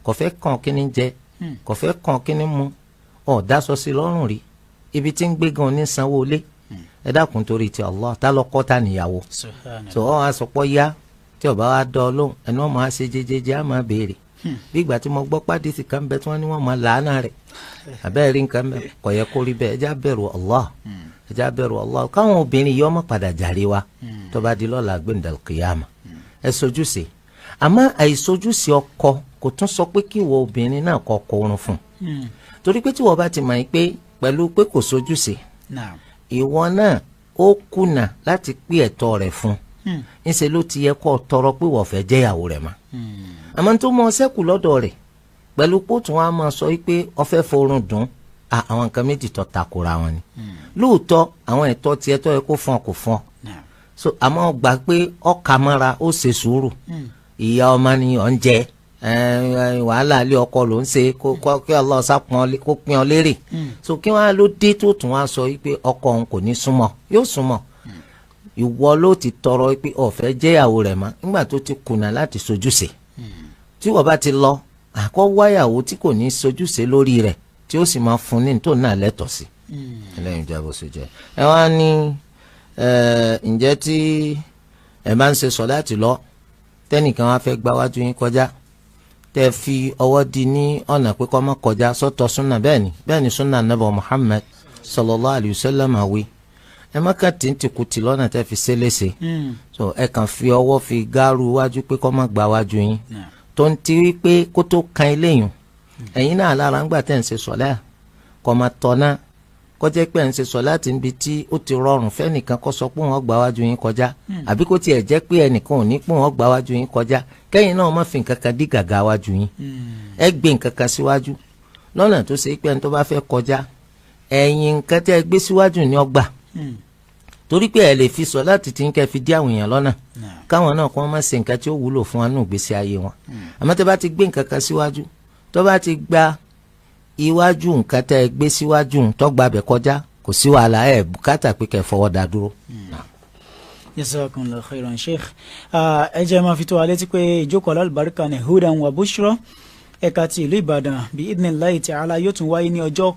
kò fẹ́ kàn kí ni jẹ, Kò fẹ́ kàn kí ni mu ọ̀ dáṣọ sí lọ́rùn rí, ibi tí ń gbé gan ní sanwó lé. Ẹ dákun torí ti Allah, tá lọ kọ́ ta níyàwó. So ọ̀ àsopọ̀ ya tí ọba wa dọ́ ọ lóhùn, ẹni wọ́n máa ṣe jẹjẹjẹ á máa béèrè. Bí ìgbà tí mo gbọ́ pàdé sì kàn bẹ tí wọ́n ní wọ́n máa làánà rẹ̀, àbẹ́rẹ́ rí nǹkan bẹ́ẹ̀, kò yẹ kó rí bẹ́ẹ̀. Ẹ já bẹ̀rù Allah, ẹ já bẹ̀rù Allah, káwọn obìnrin yìí ọmọ padà jàre wa tó bá di lọ́la gbẹ̀ndàlùkìyàmà. Ẹ sojúṣe, àmọ́ àìsojúṣe ọkọ kò tún sọ pé kí ìwọ obìnrin náà kọ́ ọkọ oorun fún un, torí pé tí wọ́n bá ti mọ̀ pé pẹ̀lú pé kò sojúṣe, ìwọ náà ó kùnà láti pé ẹ̀tọ́ rẹ̀ fún un, ńṣe ló ti yẹ kó tọrọ pé wọ́n fẹ́ jẹ́yàwó rẹ̀ mọ́. Àmọ́ tó mọ ṣẹ́kù lọ́dọ̀ rẹ̀ pẹ̀lú kóòtù wọn a máa sọ pé ó fẹ́ forun dùn, àwọn nǹkan méjì tó takora wọn ni. Lóòótọ́ àwọn ẹ̀tọ́ tiẹ̀ tó yẹ kó fún ọ kò fún ọ, so àmọ́ gbà pé ọkà mọ́ra ó ṣe sùúrù. Ìyá ọmọ ni ọ̀ ń jẹ, wàhálà ilé ọkọ ló ń ṣe, kó Allah sápọn kó pín ọ lérè. So kí wọ́n á ló dé tó tún wá sọ pé ọkọ òun kò ní súnmọ́, yóò súnmọ́. Ìwọ ló ti tọrọ pé ó fẹ́ jẹ́yàwó rẹ̀ mọ́ nígbà tó ti kùnà láti sojúṣe. Tí wọ́n bá ti lọ, àkọ́ wáyàwó tí kò ní sojúṣe lórí rẹ̀ tí ó sì máa fún ní tó náà lẹ́tọ̀ọ́ sí. Ẹlẹ́yin jẹ́ bó ṣe jẹ́. Ẹ wá ní ǹjẹ́ tí ẹ bá ń ṣe sọ̀láàtì lọ, tẹ́nìkan wá fẹ́ gba wájú yín kọjá, tẹ́ fi ọwọ́ di ní ọ̀nà pé kó má kọjá, sọ́tọ̀ súnà. Bẹ́ẹ̀ ni súnà nàbọ̀ Muhammad sallallahu alayhi wa sallam àwí. Ẹ má kàn tí ń tìkùtì lọ́nà tẹ́ fi ṣe léṣe. So ẹ kàn fi ọwọ́ fi gáàrú wájú pé kó má gba wájú yín, tó ń ti wí pé kó tó kan eléyìn ẹ̀yin náà lára ńgbà tẹ́ ń ṣe sọ̀lá, kó má tọ́ná kó jẹ́ pé ń ṣe sọ̀lá tí níbi tí ó ti rọrùn fẹ́nìkan kó sọ pé wọ́n gba wájú yín kọjá, àbí kó tiẹ̀ jẹ́ pé ẹnìkan ò ní pé wọ́n gba wájú yín kọjá, kẹ́yìn náà má fi nǹkan kan dí gàgà wájú yín. Ẹ gbé nǹkan kan síwájú lọ́nà tó ṣe pé ẹni tó bá fẹ́ kọjá, ẹ̀yìn nǹkan tẹ́ ẹ gbé síwájú ni ó gbà, torí pé ẹ lè fi sọ láti tí ń kẹ́ fi dí àwọn èèyàn lọ́nà káwọn náà kó má ṣe nǹkan tí ó wúlò fún wọn nù gbèsè ayé wọn. Àmọ́ tẹ́ bá ti gbé nǹkan kan síwájú, tó bá ti gba iwájú nǹkan tẹ́ ẹ gbé síwájú tó gba abẹ kọjá, kò sí wàhálà, ẹ bùkátà pé kẹ́ fọwọ́ dá dúró. Jazakumullahu khairan Sheikh. Ẹ jẹ́ máa fi tó wa létí pé ìjókòó alálùbáríkà ní Hudan wa Bushra ẹ̀ka ti ìlú Ìbàdàn bí idhnillahi ta'ala yóò tún wáyé ní ọjọ́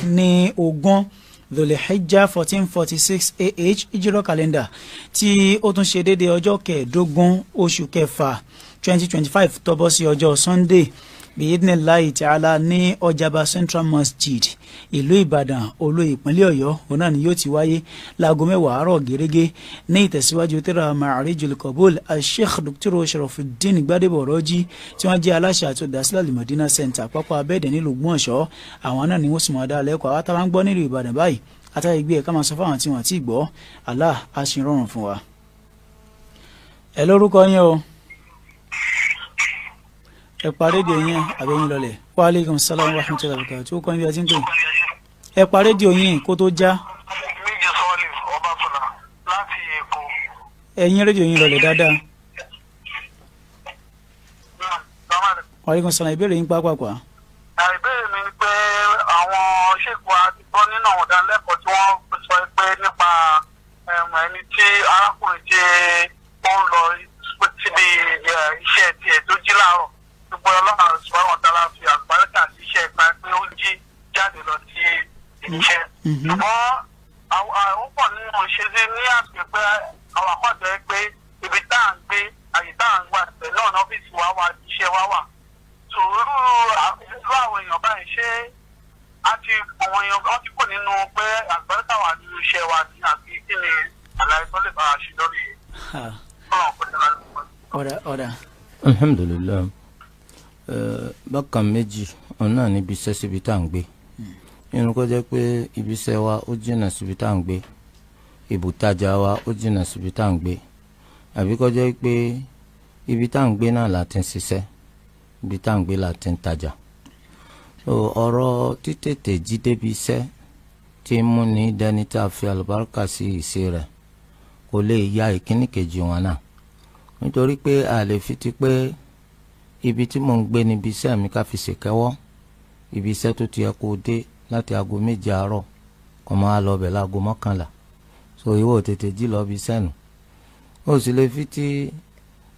19 Dhul-Hijjah 1446 AH Hijra calendar, tí ó tún ṣe déédéé ọjọ́ 25 oṣù kẹfà 2025 tó bọ́ sí ọjọ́ Sunday bi'idhnillahi ta'ala ní Ọjàba Central Masjid ìlú Ìbàdàn olú ìpínlẹ̀ Ọ̀yọ́, òun náà ni yóò ti wáyé láago 10 àárọ̀ gẹ́gẹ́. Ní ìtẹ̀síwájú tírà Ma'arijul Qabul, Sheikh Dr. Sharafuddin Gbadebo Rọ́jí tí wọ́n jẹ́ aláṣẹ àti olùdásílẹ̀ Al-Madina Center pápá abẹ́ẹ̀dẹ̀ nílùú Ògbómọ̀ṣọ́, àwọn náà ni wọ́n sì máa dá lẹ́kọ̀ọ́. Àwọn táwọn ń gbọ́ nílùú Ìbàdàn báyìí àtàyè gbé ẹ̀ka máa sọ fáwọn tí wọ́n ti gbọ́, Allah á ṣe rọrùn fún wa. Ẹ lórúkọ yín o, ẹ pa rédíò yín àbẹ̀yìn lọlẹ̀. Wa aleykum salaam wa rahmatullahi wa barakatuh. Ó kọ́ ibi àti ń pè. Ẹ pa rédíò yín kó tó já. Méjì sọ́ọ̀lì Ọbáfẹ́lá láti Èkó. Ẹ̀yin rédíò yín lọlẹ̀ dáadáa. Wa aleykum salaam. Ìbéèrè yín pápápá. Ìbéèrè mi ni pé àwọn ṣèkù àti gbọ́ nínú àwọn ìdánilẹ́kọ̀ọ́ tí wọ́n sọ pé nípa ẹni tí arákùnrin tí ó ń lọ síbi iṣẹ́ tiẹ̀ tó jí láàárọ̀, gbogbo Ọlọ́run sọ̀rọ̀ dára fi àlùbáríkà sí iṣẹ́ ìpa pé ó jí jáde lọ sí iṣẹ́. Ṣùgbọ́n àwọn pọ̀ nínú ìṣesí ní àsìkò pé àwọn àkọ́jọ́ pé ibi tá à ń gbé, àyè tá à ń wà tẹ̀ náà ní ọ́fíìsì wa wà, iṣẹ́ wa wà. Sòrú irú àwọn èèyàn báyìí ṣé àti àwọn èèyàn wọ́n ti kò nínú pé àlùbáríkà wà nínú iṣẹ́ wa ní àbí kí ni àlàyé tó lè bá a ṣe lórí ọ̀rà ọ̀rà. Alhamdulilayi, bákan méjì òun náà níbi iṣẹ́ síbi tá à ń gbé. Nínú kó jẹ́ pé ibi iṣẹ́ wa ó jìnnà síbi tá à ń gbé, ibùtajà wa ó jìnnà síbi tá à ń gbé, àbí kó jẹ́ pé ibi tá à ń gbé náà la ti ń ṣiṣẹ́, ibi tá à ń gbé la ti ń tajà. Ọ̀rọ̀ títètè jí débi iṣẹ́ tí ń múni dẹni tá a fi àlùbáríkà sí ìṣe rẹ̀ kò lè ya ìkíní kejì wọn náà, nítorí pé a lè fi ti pé ibi tí mò ń gbé níbi iṣẹ́ mi ká fi ṣèkẹ́wọ́. Ibi iṣẹ́ tó ti yẹ kó dé láti aago 7 àárọ̀ kó máa lọ bẹ̀ láago 11, so ìwọ tètè jí lọ bí iṣẹ́ nù. Ó sì lè fi ti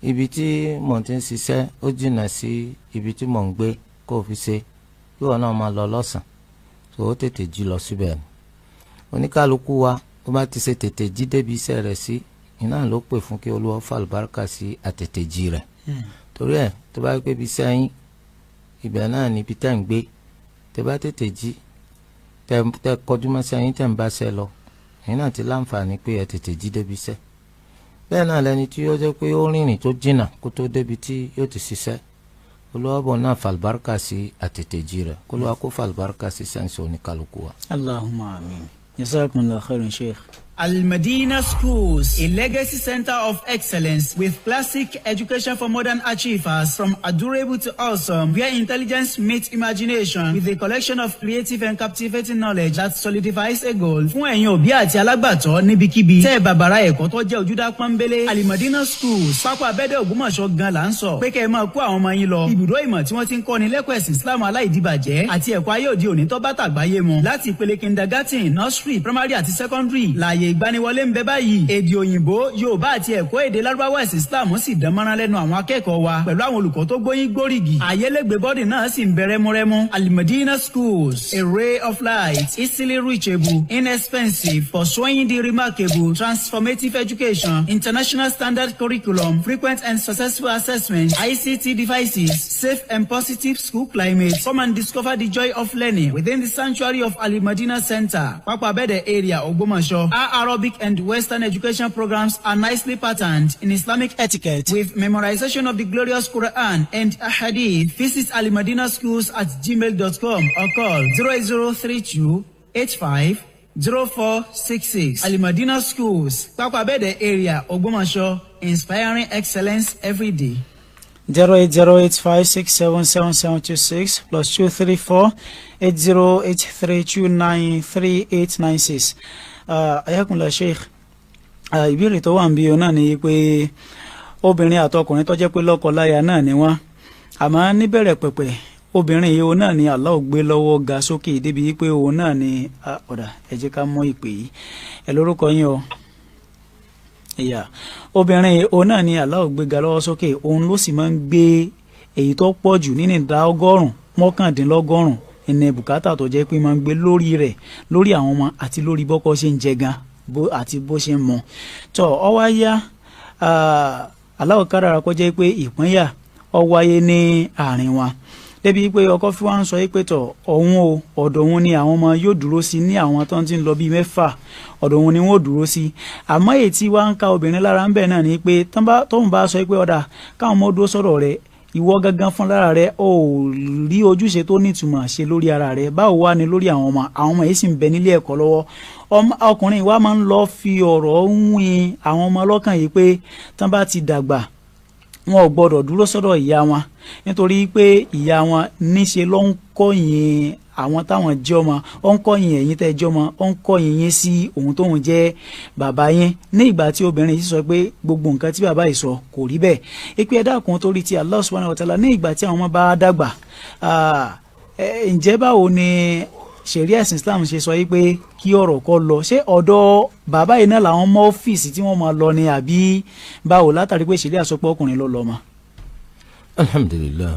ibi tí mò ń ti ń ṣiṣẹ́ ó jìnnà sí ibi tí mò ń gbé, kó o fi ṣe kí wọn náà máa lọ lọ́sàn tó o tètè jí lọ síbẹ̀ ni. Oníkálukú wa ó bá ti ṣe tètè jí débi iṣẹ́ rẹ̀ sí, iná ló pè fún kí Olúwa fàlùbáríkà sí àtètè jí rẹ̀. Torí ẹ̀ tó bá gbé ibi iṣẹ́ yín, ibẹ̀ náà níbi tẹ́ ń gbé, tẹ́ bá tètè jí tẹ́ kọjú mọ́ṣẹ́ yín, tẹ́ ń bá ṣẹ́ lọ, ẹ̀yin náà ti láǹfààní pé ẹ tètè jí débi iṣẹ́. Bẹ́ẹ̀ náà lẹni tí ó jẹ́ pé ó rìnrìn tó jìnnà kó tó débi tí yóò ti ṣiṣẹ́, Olúwa bọ̀ náà fàlùbáríkà sí àtètè jí rẹ̀, kó Olúwa kó fàlùbáríkà sí sẹ́ǹsì oníkálukú wa. Allahumma amin. Jazakumullahu khairan, Sheikh. Al-Madina Schools, a legacy center of excellence with classic education for modern achievers, from adorable to awesome, where intelligence meets imagination with a collection of creative and captivating knowledge that solidifies a goal. Fún ẹ̀yin òbí àti alágbàtọ́ níbikíbi, tẹ́ bàbàrà ẹ̀kọ́ tó jẹ́ ojúdá pọ́nbélé. Al-Madina Schools, Pápá Abẹ́dẹ̀ Ògbómọ̀ṣọ́ gan la ń sọ. Pé kẹ́ ẹ máa kó àwọn ọmọ yín lọ. Ibùdó ìmọ̀ tí wọ́n ti ń kọ́ni lẹ́kọ̀ọ́ ẹ̀sìn Islam aláìdíbàjẹ́ àti ẹ̀kọ́ ayé òde òní tó bá tàgbáyé mu. Láti ìpele kindergarten, nursery, primary àti secondary, láàyè ìgbaniwọlé ń bẹ báyìí. Èdè òyìnbó, Yorùbá àti ẹ̀kọ́ èdè Lárúbáwá ẹ̀sìn Islam sì dán mọ́rán lẹ́nu àwọn akẹ́kọ̀ọ́ wa pẹ̀lú àwọn olùkọ́ tó gbóyìn gbórígì. Àyẹlẹ́gbẹ̀ bọ́dì náà sì ń bẹ rẹ́múrẹ́mú. Al-Madina Schools, a ray of light, easily reachable, inexpensive, pursuing the remarkable, transformative education, international standard curriculum, frequent and successful assessment, ICT devices, safe and positive school climate. Come and discover the joy of learning within the sanctuary of Al-Madina Center, Papa Bede area, Ogbomoso. Our Arabic and Western education programs are nicely patterned in Islamic etiquette with memorization of the glorious Quran and Ahadith. Visit alimadinaschools@gmail.com or call 0032 85 0466. Alimadina Schools, Papa Bede area, Ogbomoso, inspiring excellence every day. 08085677726 plus 234 8083293896. Ayakunla Sheikh, ìbéèrè tó wà ń bí o náà ni pé obìnrin àtọkùnrin tó jẹ́ pé lọ́kọ láya náà ni wọ́n, àmọ́ níbẹ̀rẹ̀ pẹ̀pẹ̀ obìnrin yìí òun náà ni Allah gbé lọ́wọ́ ga sókè débi pé òun náà ni ọ̀dà. Ẹ jẹ́ ká mọ̀ ìpè yìí. Ẹ lórúkọ yín o. Ìyá obìnrin yìí òun náà ni Allah gbé ga lọ́wọ́ sókè, òun ló sì máa ń gbé èyí tó pọ̀ jù nínú ìdá 90, 99 ìní bùkátà tó jẹ́ pé máa ń gbé lórí rẹ̀, lórí àwọn ọmọ àti lórí bọ́kọ ṣe ń jẹ gan àti bó ṣe ń mu. Tó ọ wá yá, Allah kádàrá kó jẹ́ pé ìpínyà ó wáyé ní àárín wa, débi pé ọkọ fi wá ń sọ pé tọ òun o, ọ̀dọ̀ òun ni àwọn ọmọ yóò dúró sí, ní àwọn tó ń ti ń lọ bíi 6, ọ̀dọ̀ òun ni wọ́n dúró sí. Àmọ́ èyí tí wá ń ka obìnrin lára ń bẹ̀ náà ni pé tóun bá sọ pé ọ̀dà káwọn ọmọ dúró sọ́dọ̀ rẹ̀, ìwọ gangan fún lára rẹ ò rí ojúṣe tó nítumọ̀ ṣe lórí ara rẹ, báwo wá ni lórí àwọn ọmọ? Àwọn ọmọ yìí sì ń bẹ nílé ẹ̀kọ́ lọ́wọ́. Ọkùnrin wa máa ń lọ fi ọ̀rọ̀ ń win àwọn ọmọ lọ́kàn yìí pé tán bá ti dàgbà wọn ò gbọdọ̀ dúró sọ́dọ̀ ìyá wọn, nítorí pé ìyá wọn níṣe ló ń kọ̀yìn àwọn táwọn jẹ́ ọmọ, ó ń kọ̀yìn ẹ̀yin tẹ́ jẹ́ ọmọ, ó ń kọ̀yìn yín sí òun tóun jẹ́ bàbá yín. Ní ìgbà tí obìnrin yìí sọ pé gbogbo nǹkan tí bàbá yìí sọ kò rí bẹ́ẹ̀, ipe ẹ dákun torí ti Allah subhanahu wa ta'ala, ní ìgbà tí àwọn ọmọ bá dàgbà, ǹjẹ́ báwo ni ṣẹ̀ríà ẹ̀sìn Islam ṣe sọ yìí pé kí ọ̀rọ̀ kó lọ? Ṣé ọ̀dọ̀ bàbá yìí náà làwọn ọmọ ọ́fíìsì tí wọ́n máa lọ ni, àbí báwo, látàrí pé ṣẹ̀ríà sọ pé ọkùnrin ló lọ mọ́? Alhamdulillah,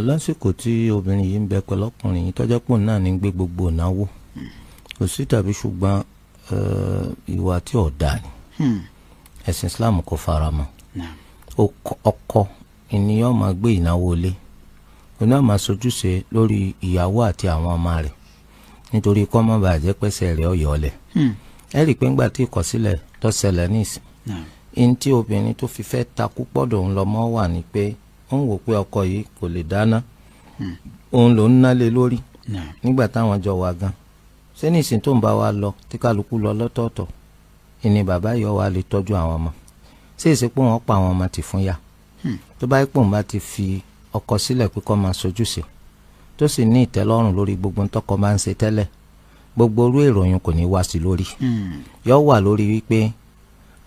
lásìkò tí obìnrin yìí ń bẹ pẹ̀lú ọkùnrin yìí tọ́jọ́ pò náà ní gbé gbogbo ìnáwó, kò sí tàbí ṣùgbọ́n ìwà tí ò dáa ni, ẹ̀sìn Islam kò fara mọ́. Ọkọ ènìyàn máa gbé ìnáwó lé, òun náà máa sojúṣe lórí ìyàwó àti àwọn ọmọ rẹ̀, nítorí kó má bàa jẹ́ pẹ́sẹ̀ rẹ̀ ọ̀yọ́ lẹ̀. Ẹ rí i pé ńgbà tí ìkọ̀sílẹ̀ tó ṣẹlẹ̀ nísìn, in tí obìnrin tó fi fẹ́ takú pọ̀dọ̀ òun lọ́mọ wà ní pé ó ń wò pé ọkọ yìí kò lè dáná, òun ló ń nálé lórí nígbà táwọn jọ wà gan. Ṣé nísìn tó ń bá wa lọ tí kálukú lọ lọ́tọ̀ọ̀tọ̀, ìní bàbá yọ wa lè tọ́jú àwọn ọmọ? Ṣé èsì pé wọ́n pa àwọn ọmọ tì fún ya? Tó bá yẹ pé òun bá ti fi ọkọ sílẹ̀ pé kó máa sojúṣe, tó sì ní ìtẹ́lọ́rùn lórí gbogbo ntọ́kọ máa ń ṣe tẹ́lẹ̀, gbogbo orú ìròyìn kò ní wá sí lórí. Yọ wà lórí wípé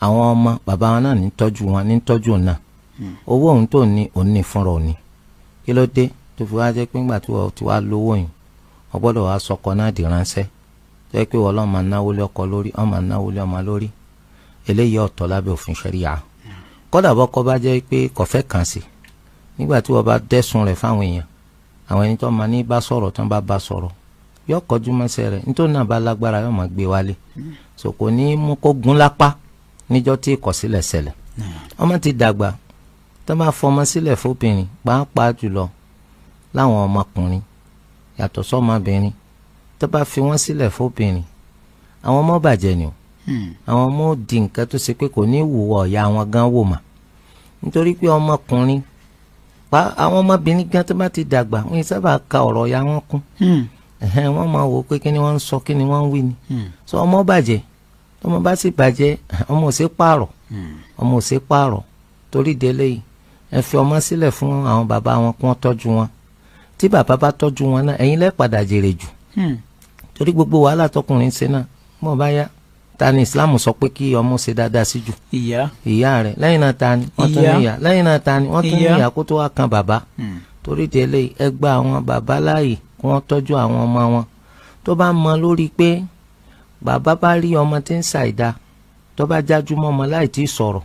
àwọn ọmọ bàbá wọn náà ní tọ́jú wọn, ní tọ́jú òun náà, owó òun tó ní òun ní fúnra òní. Kí ló dé tó fi wá jẹ́ pé ńgbà tí wọ́n ti wá lówó yìí, wọ́n gbọ́dọ̀ wá sọkọ náà di ránṣẹ́ tó yẹ pé wọ́n lọ́ọ́ máa náwó lé ọkọ lórí, wọ́n máa náwó lé ọmọ lórí? Eléyìí ọ̀tọ̀ lábẹ́ òfin ṣẹ̀ríà. Kódà bọ́kọ bá jẹ́ pé kò fẹ́ kàn sí, nígbà tí wọ́n bá dẹ́sùn rẹ̀ fáwọn èèyàn, Àwọn ẹni tó máa ní bá sọ̀rọ̀ tó ń bá sọ̀rọ̀ yóò kọjú mọ́sẹ̀ rẹ̀, nítorí náà bá lágbára yóò máa gbé wálé. So kò ní mú kó gún lápá níjọ́ tí ìkọ̀sílẹ̀ ṣẹlẹ̀. Ọmọ ti dàgbà, tó bá fọmọ sílẹ̀ fóbìnrin, pàápàá jùlọ láwọn ọmọkùnrin yàtọ̀ sọ́mọbìnrin, tó bá fi wọ́n sílẹ̀ fóbìnrin, àwọn ọmọ bàjẹ́ ni o. Àwọn ọmọ ò di nǹkan tó ṣe pé kò ní wùwọ̀ ọ̀yà wọn gan wò mà, nítorí pé ọmọkùnrin pa àwọn ọmọbìnrin gan tó bá ti dàgbà, wọ́n sábà ka ọ̀rọ̀ ọ̀yà wọn kún. Wọ́n máa wò pé kí ni wọ́n ń sọ, kí ni wọ́n ń wí ni. So ọmọ bàjẹ́, tọmọ bá sì bàjẹ́, ọmọ ò ṣe pààrọ̀, ọmọ ò ṣe pààrọ̀. Torí délé yìí, ẹ fi ọmọ sílẹ̀ fún àwọn bàbá wọn kí wọ́n tọ́jú wọn. Tí bàbá bá tọ́jú wọn náà, ẹ̀yin lẹ́ padà jèrè jù. Torí gbogbo wàhálà tọkùnrin ṣe náà, mọ̀ bá yá, ta ni Islam sọ pé kí ọmọ ṣe dáadáa sí jù? Ìyá rẹ̀. Lẹ́yìn náà ta ni wọ́n tún ní ìyá, lẹ́yìn náà ta ni wọ́n tún ní ìyá kó tó wá kan bàbá. Torí délé, ẹ gba àwọn bàbá láàyè kí wọ́n tọ́jú àwọn ọmọ wọn. Tó bá mọ lórí pé bàbá bá rí ọmọ tí ń ṣàìdá, tó bá jájú mọ́ ọmọ láì tí ì sọ̀rọ̀,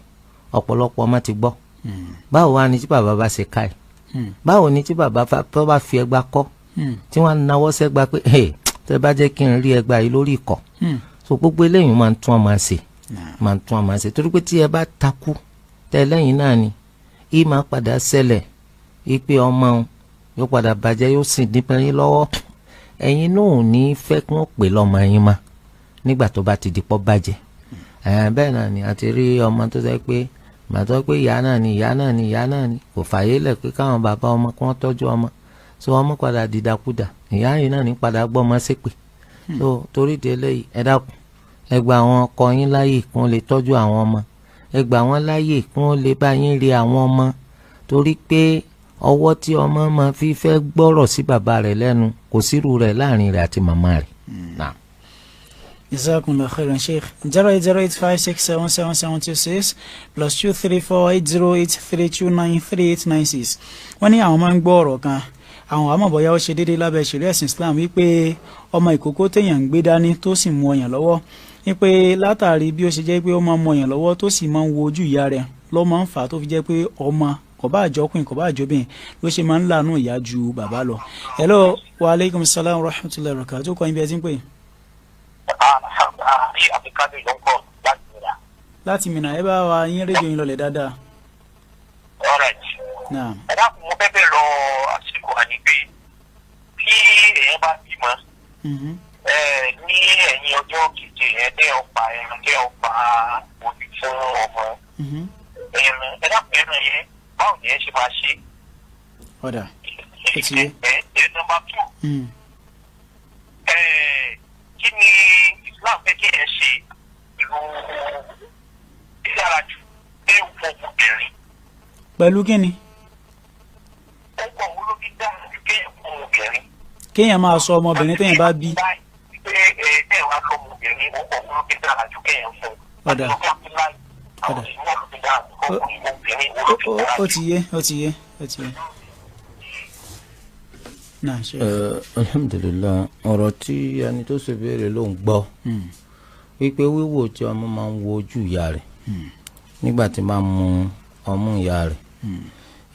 ọ̀pọ̀lọpọ̀ ọmọ ti gbọ́. Báwo wá ni tí bàbá bá ṣe káì? Báwo ni tí bàbá tó bá fi ẹgba kọ́, tí wọ́n náwó sẹ́gba pé tẹ́ bá jẹ́ kí n rí ẹgba yìí lórí ìkọ́? So gbogbo eléyìí máa ń tún ọmọ ṣe, máa ń tún ọmọ ṣe. Torí pé tí ẹ bá takú tẹ́ lẹ́yìn náà ni í máa padà ṣẹlẹ̀ ipe ọmọ òun yóò padà bàjẹ́, yóò sì dín yín lọ́wọ́. Ẹ̀yin náà ò ní fẹ́ kí wọ́n pè lọ́mọ yín ma nígbà tó bá ti di pọ́ bàjẹ́. Bẹ́ẹ̀ náà ni àti rí ọmọ tó sọ pé màtọ́ pé ìyá náà ni, ìyá náà ni, ìyá náà ni, kò fàyè lẹ̀ pé káwọn bàbá ọmọ kí wọ́n tọ́jú ọmọ. So ọmọ padà dìdàkudà, ìyá yìí náà ní padà gbọ́ ọmọ ṣépè. So torí di eléyìí, ẹ dákun, ẹ gba àwọn ọkọ yín láàyè kí wọ́n lè tọ́jú àwọn ọmọ, ẹ gbà wọ́n láàyè kí wọ́n lè bá yín rí àwọn ọmọ. Torí pé ọwọ́ tí ọmọ máa fi fẹ́ gbọ́rọ̀ sí bàbá rẹ̀ lẹ́nu kò sírú rẹ̀ láàrin rẹ̀ àti màmá rẹ̀. Jazakumullahu khairan, Sheikh. 08085677726 +234 808329389. Wọ́n ní àwọn máa ń gbọ́ ọ̀rọ̀ kan, àwọn àmọ́ bóyá ó ṣe déédéé lábẹ́ ṣẹ̀ríà ẹ̀sìn Islam, wípé ọmọ ìkókó téèyàn ń gbé dání tó sì mú ọyàn lọ́wọ́, wípé látàrí bí ó ṣe jẹ́ pé ó máa ń mú ọyàn lọ́wọ́ tó sì máa ń wo ojú ìyá rẹ̀ ló máa ń fà á tó fi jẹ́ pé ọmọ kò bá àjọkùnrin kò bá àjọbìnrin ló ṣe máa ń láàánú ìyá ju bàbá lọ. Hello, wa aleykum salaam wa rahmatulahi wa barakatuh. Kọ́ ibi ẹ ti ń pè. Láti Minna, ẹ bá wa yín rédíò yín lọlẹ̀ dáadáa. Ẹ dákun, mo fẹ́ bẹ̀rẹ̀ lọ àsìkò àní pé tí èèyàn bá bímọ ní ẹ̀yìn ọjọ́ keje yẹn, tẹ́ ọ pa ẹran, tẹ́ ọ pa òbí fún ọmọ ẹran, ẹ dákun, ẹran yẹn báwo ni ẹ ṣe máa ṣe? Ọ̀dà, ó ti yé. Ẹ nọ́mbà 2, kí ni Islam fẹ́ kí ẹ ṣe pẹ̀lú ìdára jù ẹ wọ ọmọbìnrin? Pẹ̀lú kí ni? Ó kọ̀ wọ́n ló fi dára jù kéèyàn fún ọmọbìnrin. Kéèyàn máa sọ ọmọbìnrin téèyàn bá bí. Pé ẹ ẹ wá lọmọbìnrin, ó kọ̀ wọ́n ló fi dára jù kéèyàn fún. Ọ̀dà. Ọ̀dà. Ó ti yé, ó ti yé, ó ti yé. Alhamdulilayi, ọ̀rọ̀ tí ẹni tó ṣe béèrè ló ń gbọ́ wípé wíwò tí ọmọ máa ń wo ojú ìyá rẹ̀ nígbà tí máa ń mu ọmú ìyá rẹ̀,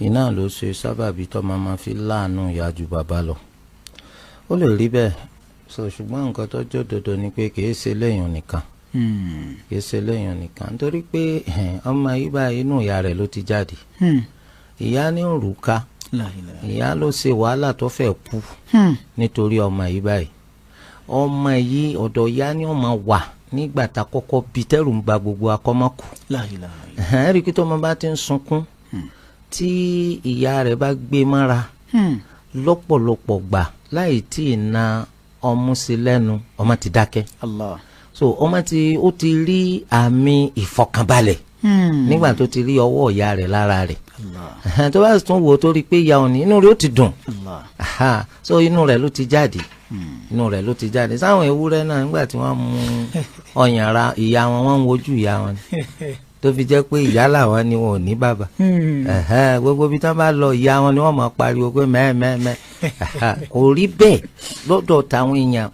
iná ló ṣe sábàbí tó máa fi láàánú ìyá ju bàbá lọ. Ó lè rí bẹ́ẹ̀ sọ, ṣùgbọ́n nǹkan tó jẹ́ òdodo ni pé kì í ṣe lẹ́yìn nìkan, kì í ṣe lẹ́yìn nìkan, nítorí pé ọmọ yìí báyìí inú ìyá rẹ̀ ló ti jáde. Ìyá ní òrùka, ìyá ló ṣe wàhálà tó fẹ́ kú nítorí ọmọ yìí báyìí. Ọmọ yìí ọ̀dọ̀ ìyá ni ọmọ wà nígbà tá kọ́kọ́ bí tẹ́rù ń ba gbogbo akọ́mọ́kù. Ẹ̀rí kí tọ́mọ bá ti ń sunkún tí ìyá rẹ̀ bá gbé mára lọ́pọ̀lọpọ̀ gbà láì tí ì na ọmú sí lẹ́nu, ọmọ ti dákẹ́. So ọmọ ti ó ti rí àmì ìfọkànbalẹ̀ nígbà tó ti rí ọwọ́ ìyá rẹ̀ lára rẹ̀. Tó bá tún wò ó tó rí pé ìyá òní, inú rẹ̀ ó ti dùn. So inú rẹ̀ ló ti jáde, inú rẹ̀ ló ti jáde. Sáwọn ewúrẹ́ náà nígbà tí wọ́n mú ọyàn ara ìyá wọn, wọ́n ń wojú ìyá wọn ni, tó fi jẹ́ pé ìyá làwọn ni wọn ò ní bàbá. Gbogbo ibi tí wọ́n bá lọ, ìyá wọn ni wọ́n máa pariwo pé mẹ́ẹ̀mẹ́ẹ̀mẹ́. Kò rí bẹ́ẹ̀ lọ́dọ̀ táwọn èèyàn.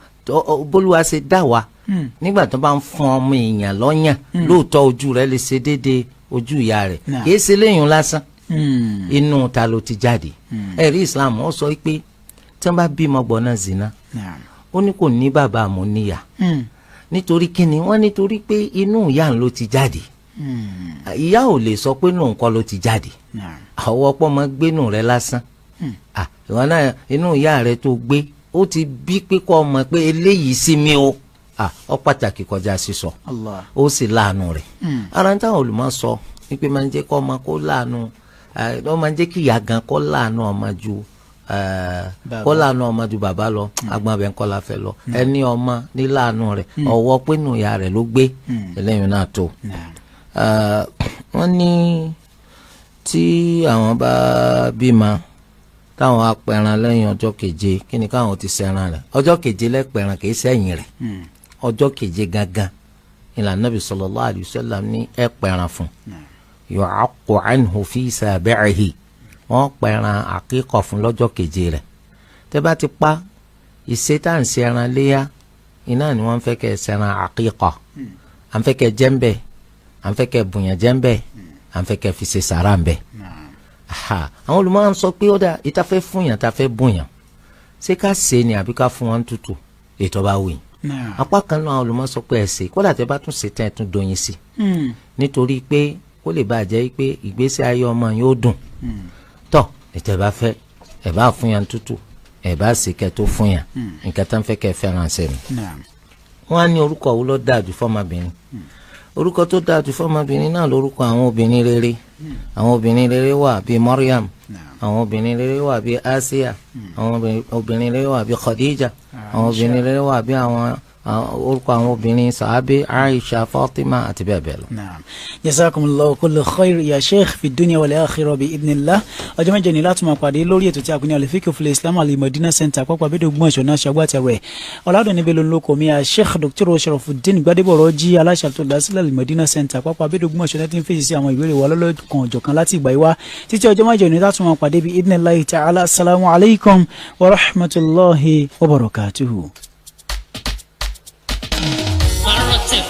Bólúwa ṣe dá wa, nígbà tó bá ń fún ọmọ èèyàn lọ́yàn, lóòótọ́ ojú rẹ̀ lè ṣe déédéé ojú ìyá rẹ̀, kìí ṣe léyìn lásán, inú ta ló ti jáde. Ẹ̀rí Islam ó sọ pé Tí wọ́n bá bímọ gbọ́ná zina, ó ní kò ní bàbá àmọ́ níyà. Nítorí kíni? Wọ́n nítorí pé inú ìyá ń ló ti jáde. Ìyá ò lè sọ pé nù nǹkan ló ti jáde. Àwọn ọ̀pọ̀ máa gbénú rẹ lásán. Ìwọ náà inú ìyá rẹ tó gbé ó ti bí pé kọ́ ọmọ pé eléyìí sí mi o. Ó pàtàkì kọjá sísọ. Ó sì láàánú rẹ̀. Ara ń táwọn olùmọ̀ sọ wípé máa ń jẹ́ kọ́ ọmọ kó láàánú, ó máa ń jẹ́ kí ìyá gan kó láàánú ọmọ ju kó láàánú ọmọ ju bàbá lọ. Agbọn abẹ ńkọ́ la fẹ́ lọ. Ẹni ọmọ ní láàánú rẹ̀ ọwọ́ pé nù ìyá rẹ̀ ló gbé eléyìí náà tó. Wọ́n ní tí àwọn bá bímọ táwọn apẹran lẹ́yìn ọjọ́ keje, kí ni káwọn ti ṣẹran rẹ̀? Ọjọ́ keje lẹ́pẹran, kì í sẹ́yìn rẹ̀. Ọjọ́ keje gangan ìlànà Nabi sallallahu alayhi wa sallam ní ẹ pẹran fún. Yu'aqqu anhu fi sabi'ihi, wọ́n pẹran àkíkọ̀ fún lọ́jọ́ keje rẹ̀. Tẹ́ bá ti pa ìṣe tá à ń ṣẹran léyà iná ni wọ́n fẹ́ kẹ́ ṣẹran àkíkọ̀. À ń fẹ́ kẹ́ jẹ́ ń bẹ̀, à ń fẹ́ kẹ́ bùnyàn jẹ́ ń bẹ̀, à ń fẹ́ kẹ́ fi ṣe sàrà ń bẹ̀. Àwọn olùmọ̀ ń sọ pé ó dà ìta fẹ́ fún yàn, ta fẹ́ bùnyàn, ṣé ká ṣe ni àbí ká fún wọn tútù? Ètò bá wù yín. Apá kan náà olùmọ̀ sọ pé ẹ ṣe, kódà tẹ́ bá tún ṣe tẹ́ ẹ tún doyin sí, nítorí pé kó lè bàa jẹ́ pé ìgbésí ayé ọmọ yóò dùn. Tọ́ ètò ẹ bá fẹ́, ẹ bá fún yàn tútù, ẹ bá ṣe kẹ́ tó fún yàn, nǹkan tó ń fẹ́ kẹ́ fẹ́ràn ṣe nù. Wọ́n á ní orúkọ wo ló dáa jù fọ́mọbìnrin? Orúkọ tó dáa jù fọ́mọbìnrin náà lórúkọ àwọn obìnrin rere. Àwọn obìnrin rere wà bíi Maryam, àwọn obìnrin rere wà bíi Asiya, àwọn obìnrin rere wà bíi Khadija, àwọn obìnrin rere wà bíi àwọn orúkọ àwọn obìnrin sàábé Aisha, Fatima àti bẹ́ẹ̀ bẹ́ẹ̀ lọ. Jazakumullahu kullu khair ya sheikh fi dunya wal akhirah bi idhnillah. Ọjọ́ mẹ́jọ ni láti máa pàdé lórí ètò tí a kò ní Al-Fiqh fil Islam Al-Madina Center pápá abẹ́dẹ̀ Ògbómọ̀ṣọ́ náà ṣàgbàtẹ̀rù ẹ̀. Ọ̀làdùn níbi lóko mi ya sheikh Dr. Sharafuddin Gbadebo Rọ́jí, aláṣẹ àti olùdásílẹ̀ Al-Madina Center pápá abẹ́dẹ̀ Ògbómọ̀ṣọ́ náà ti ń fèsì sí àwọn ìbéèrè wa lọ́lọ́kan ọ̀jọ̀kan láti ìgbà ìwá títí ọjọ́ mẹ́jọ ni láti máa pàdé bi idhnillahi ta'ala. Assalamu alaikum wa rahmatullahi wa barakatuhu. Parrot.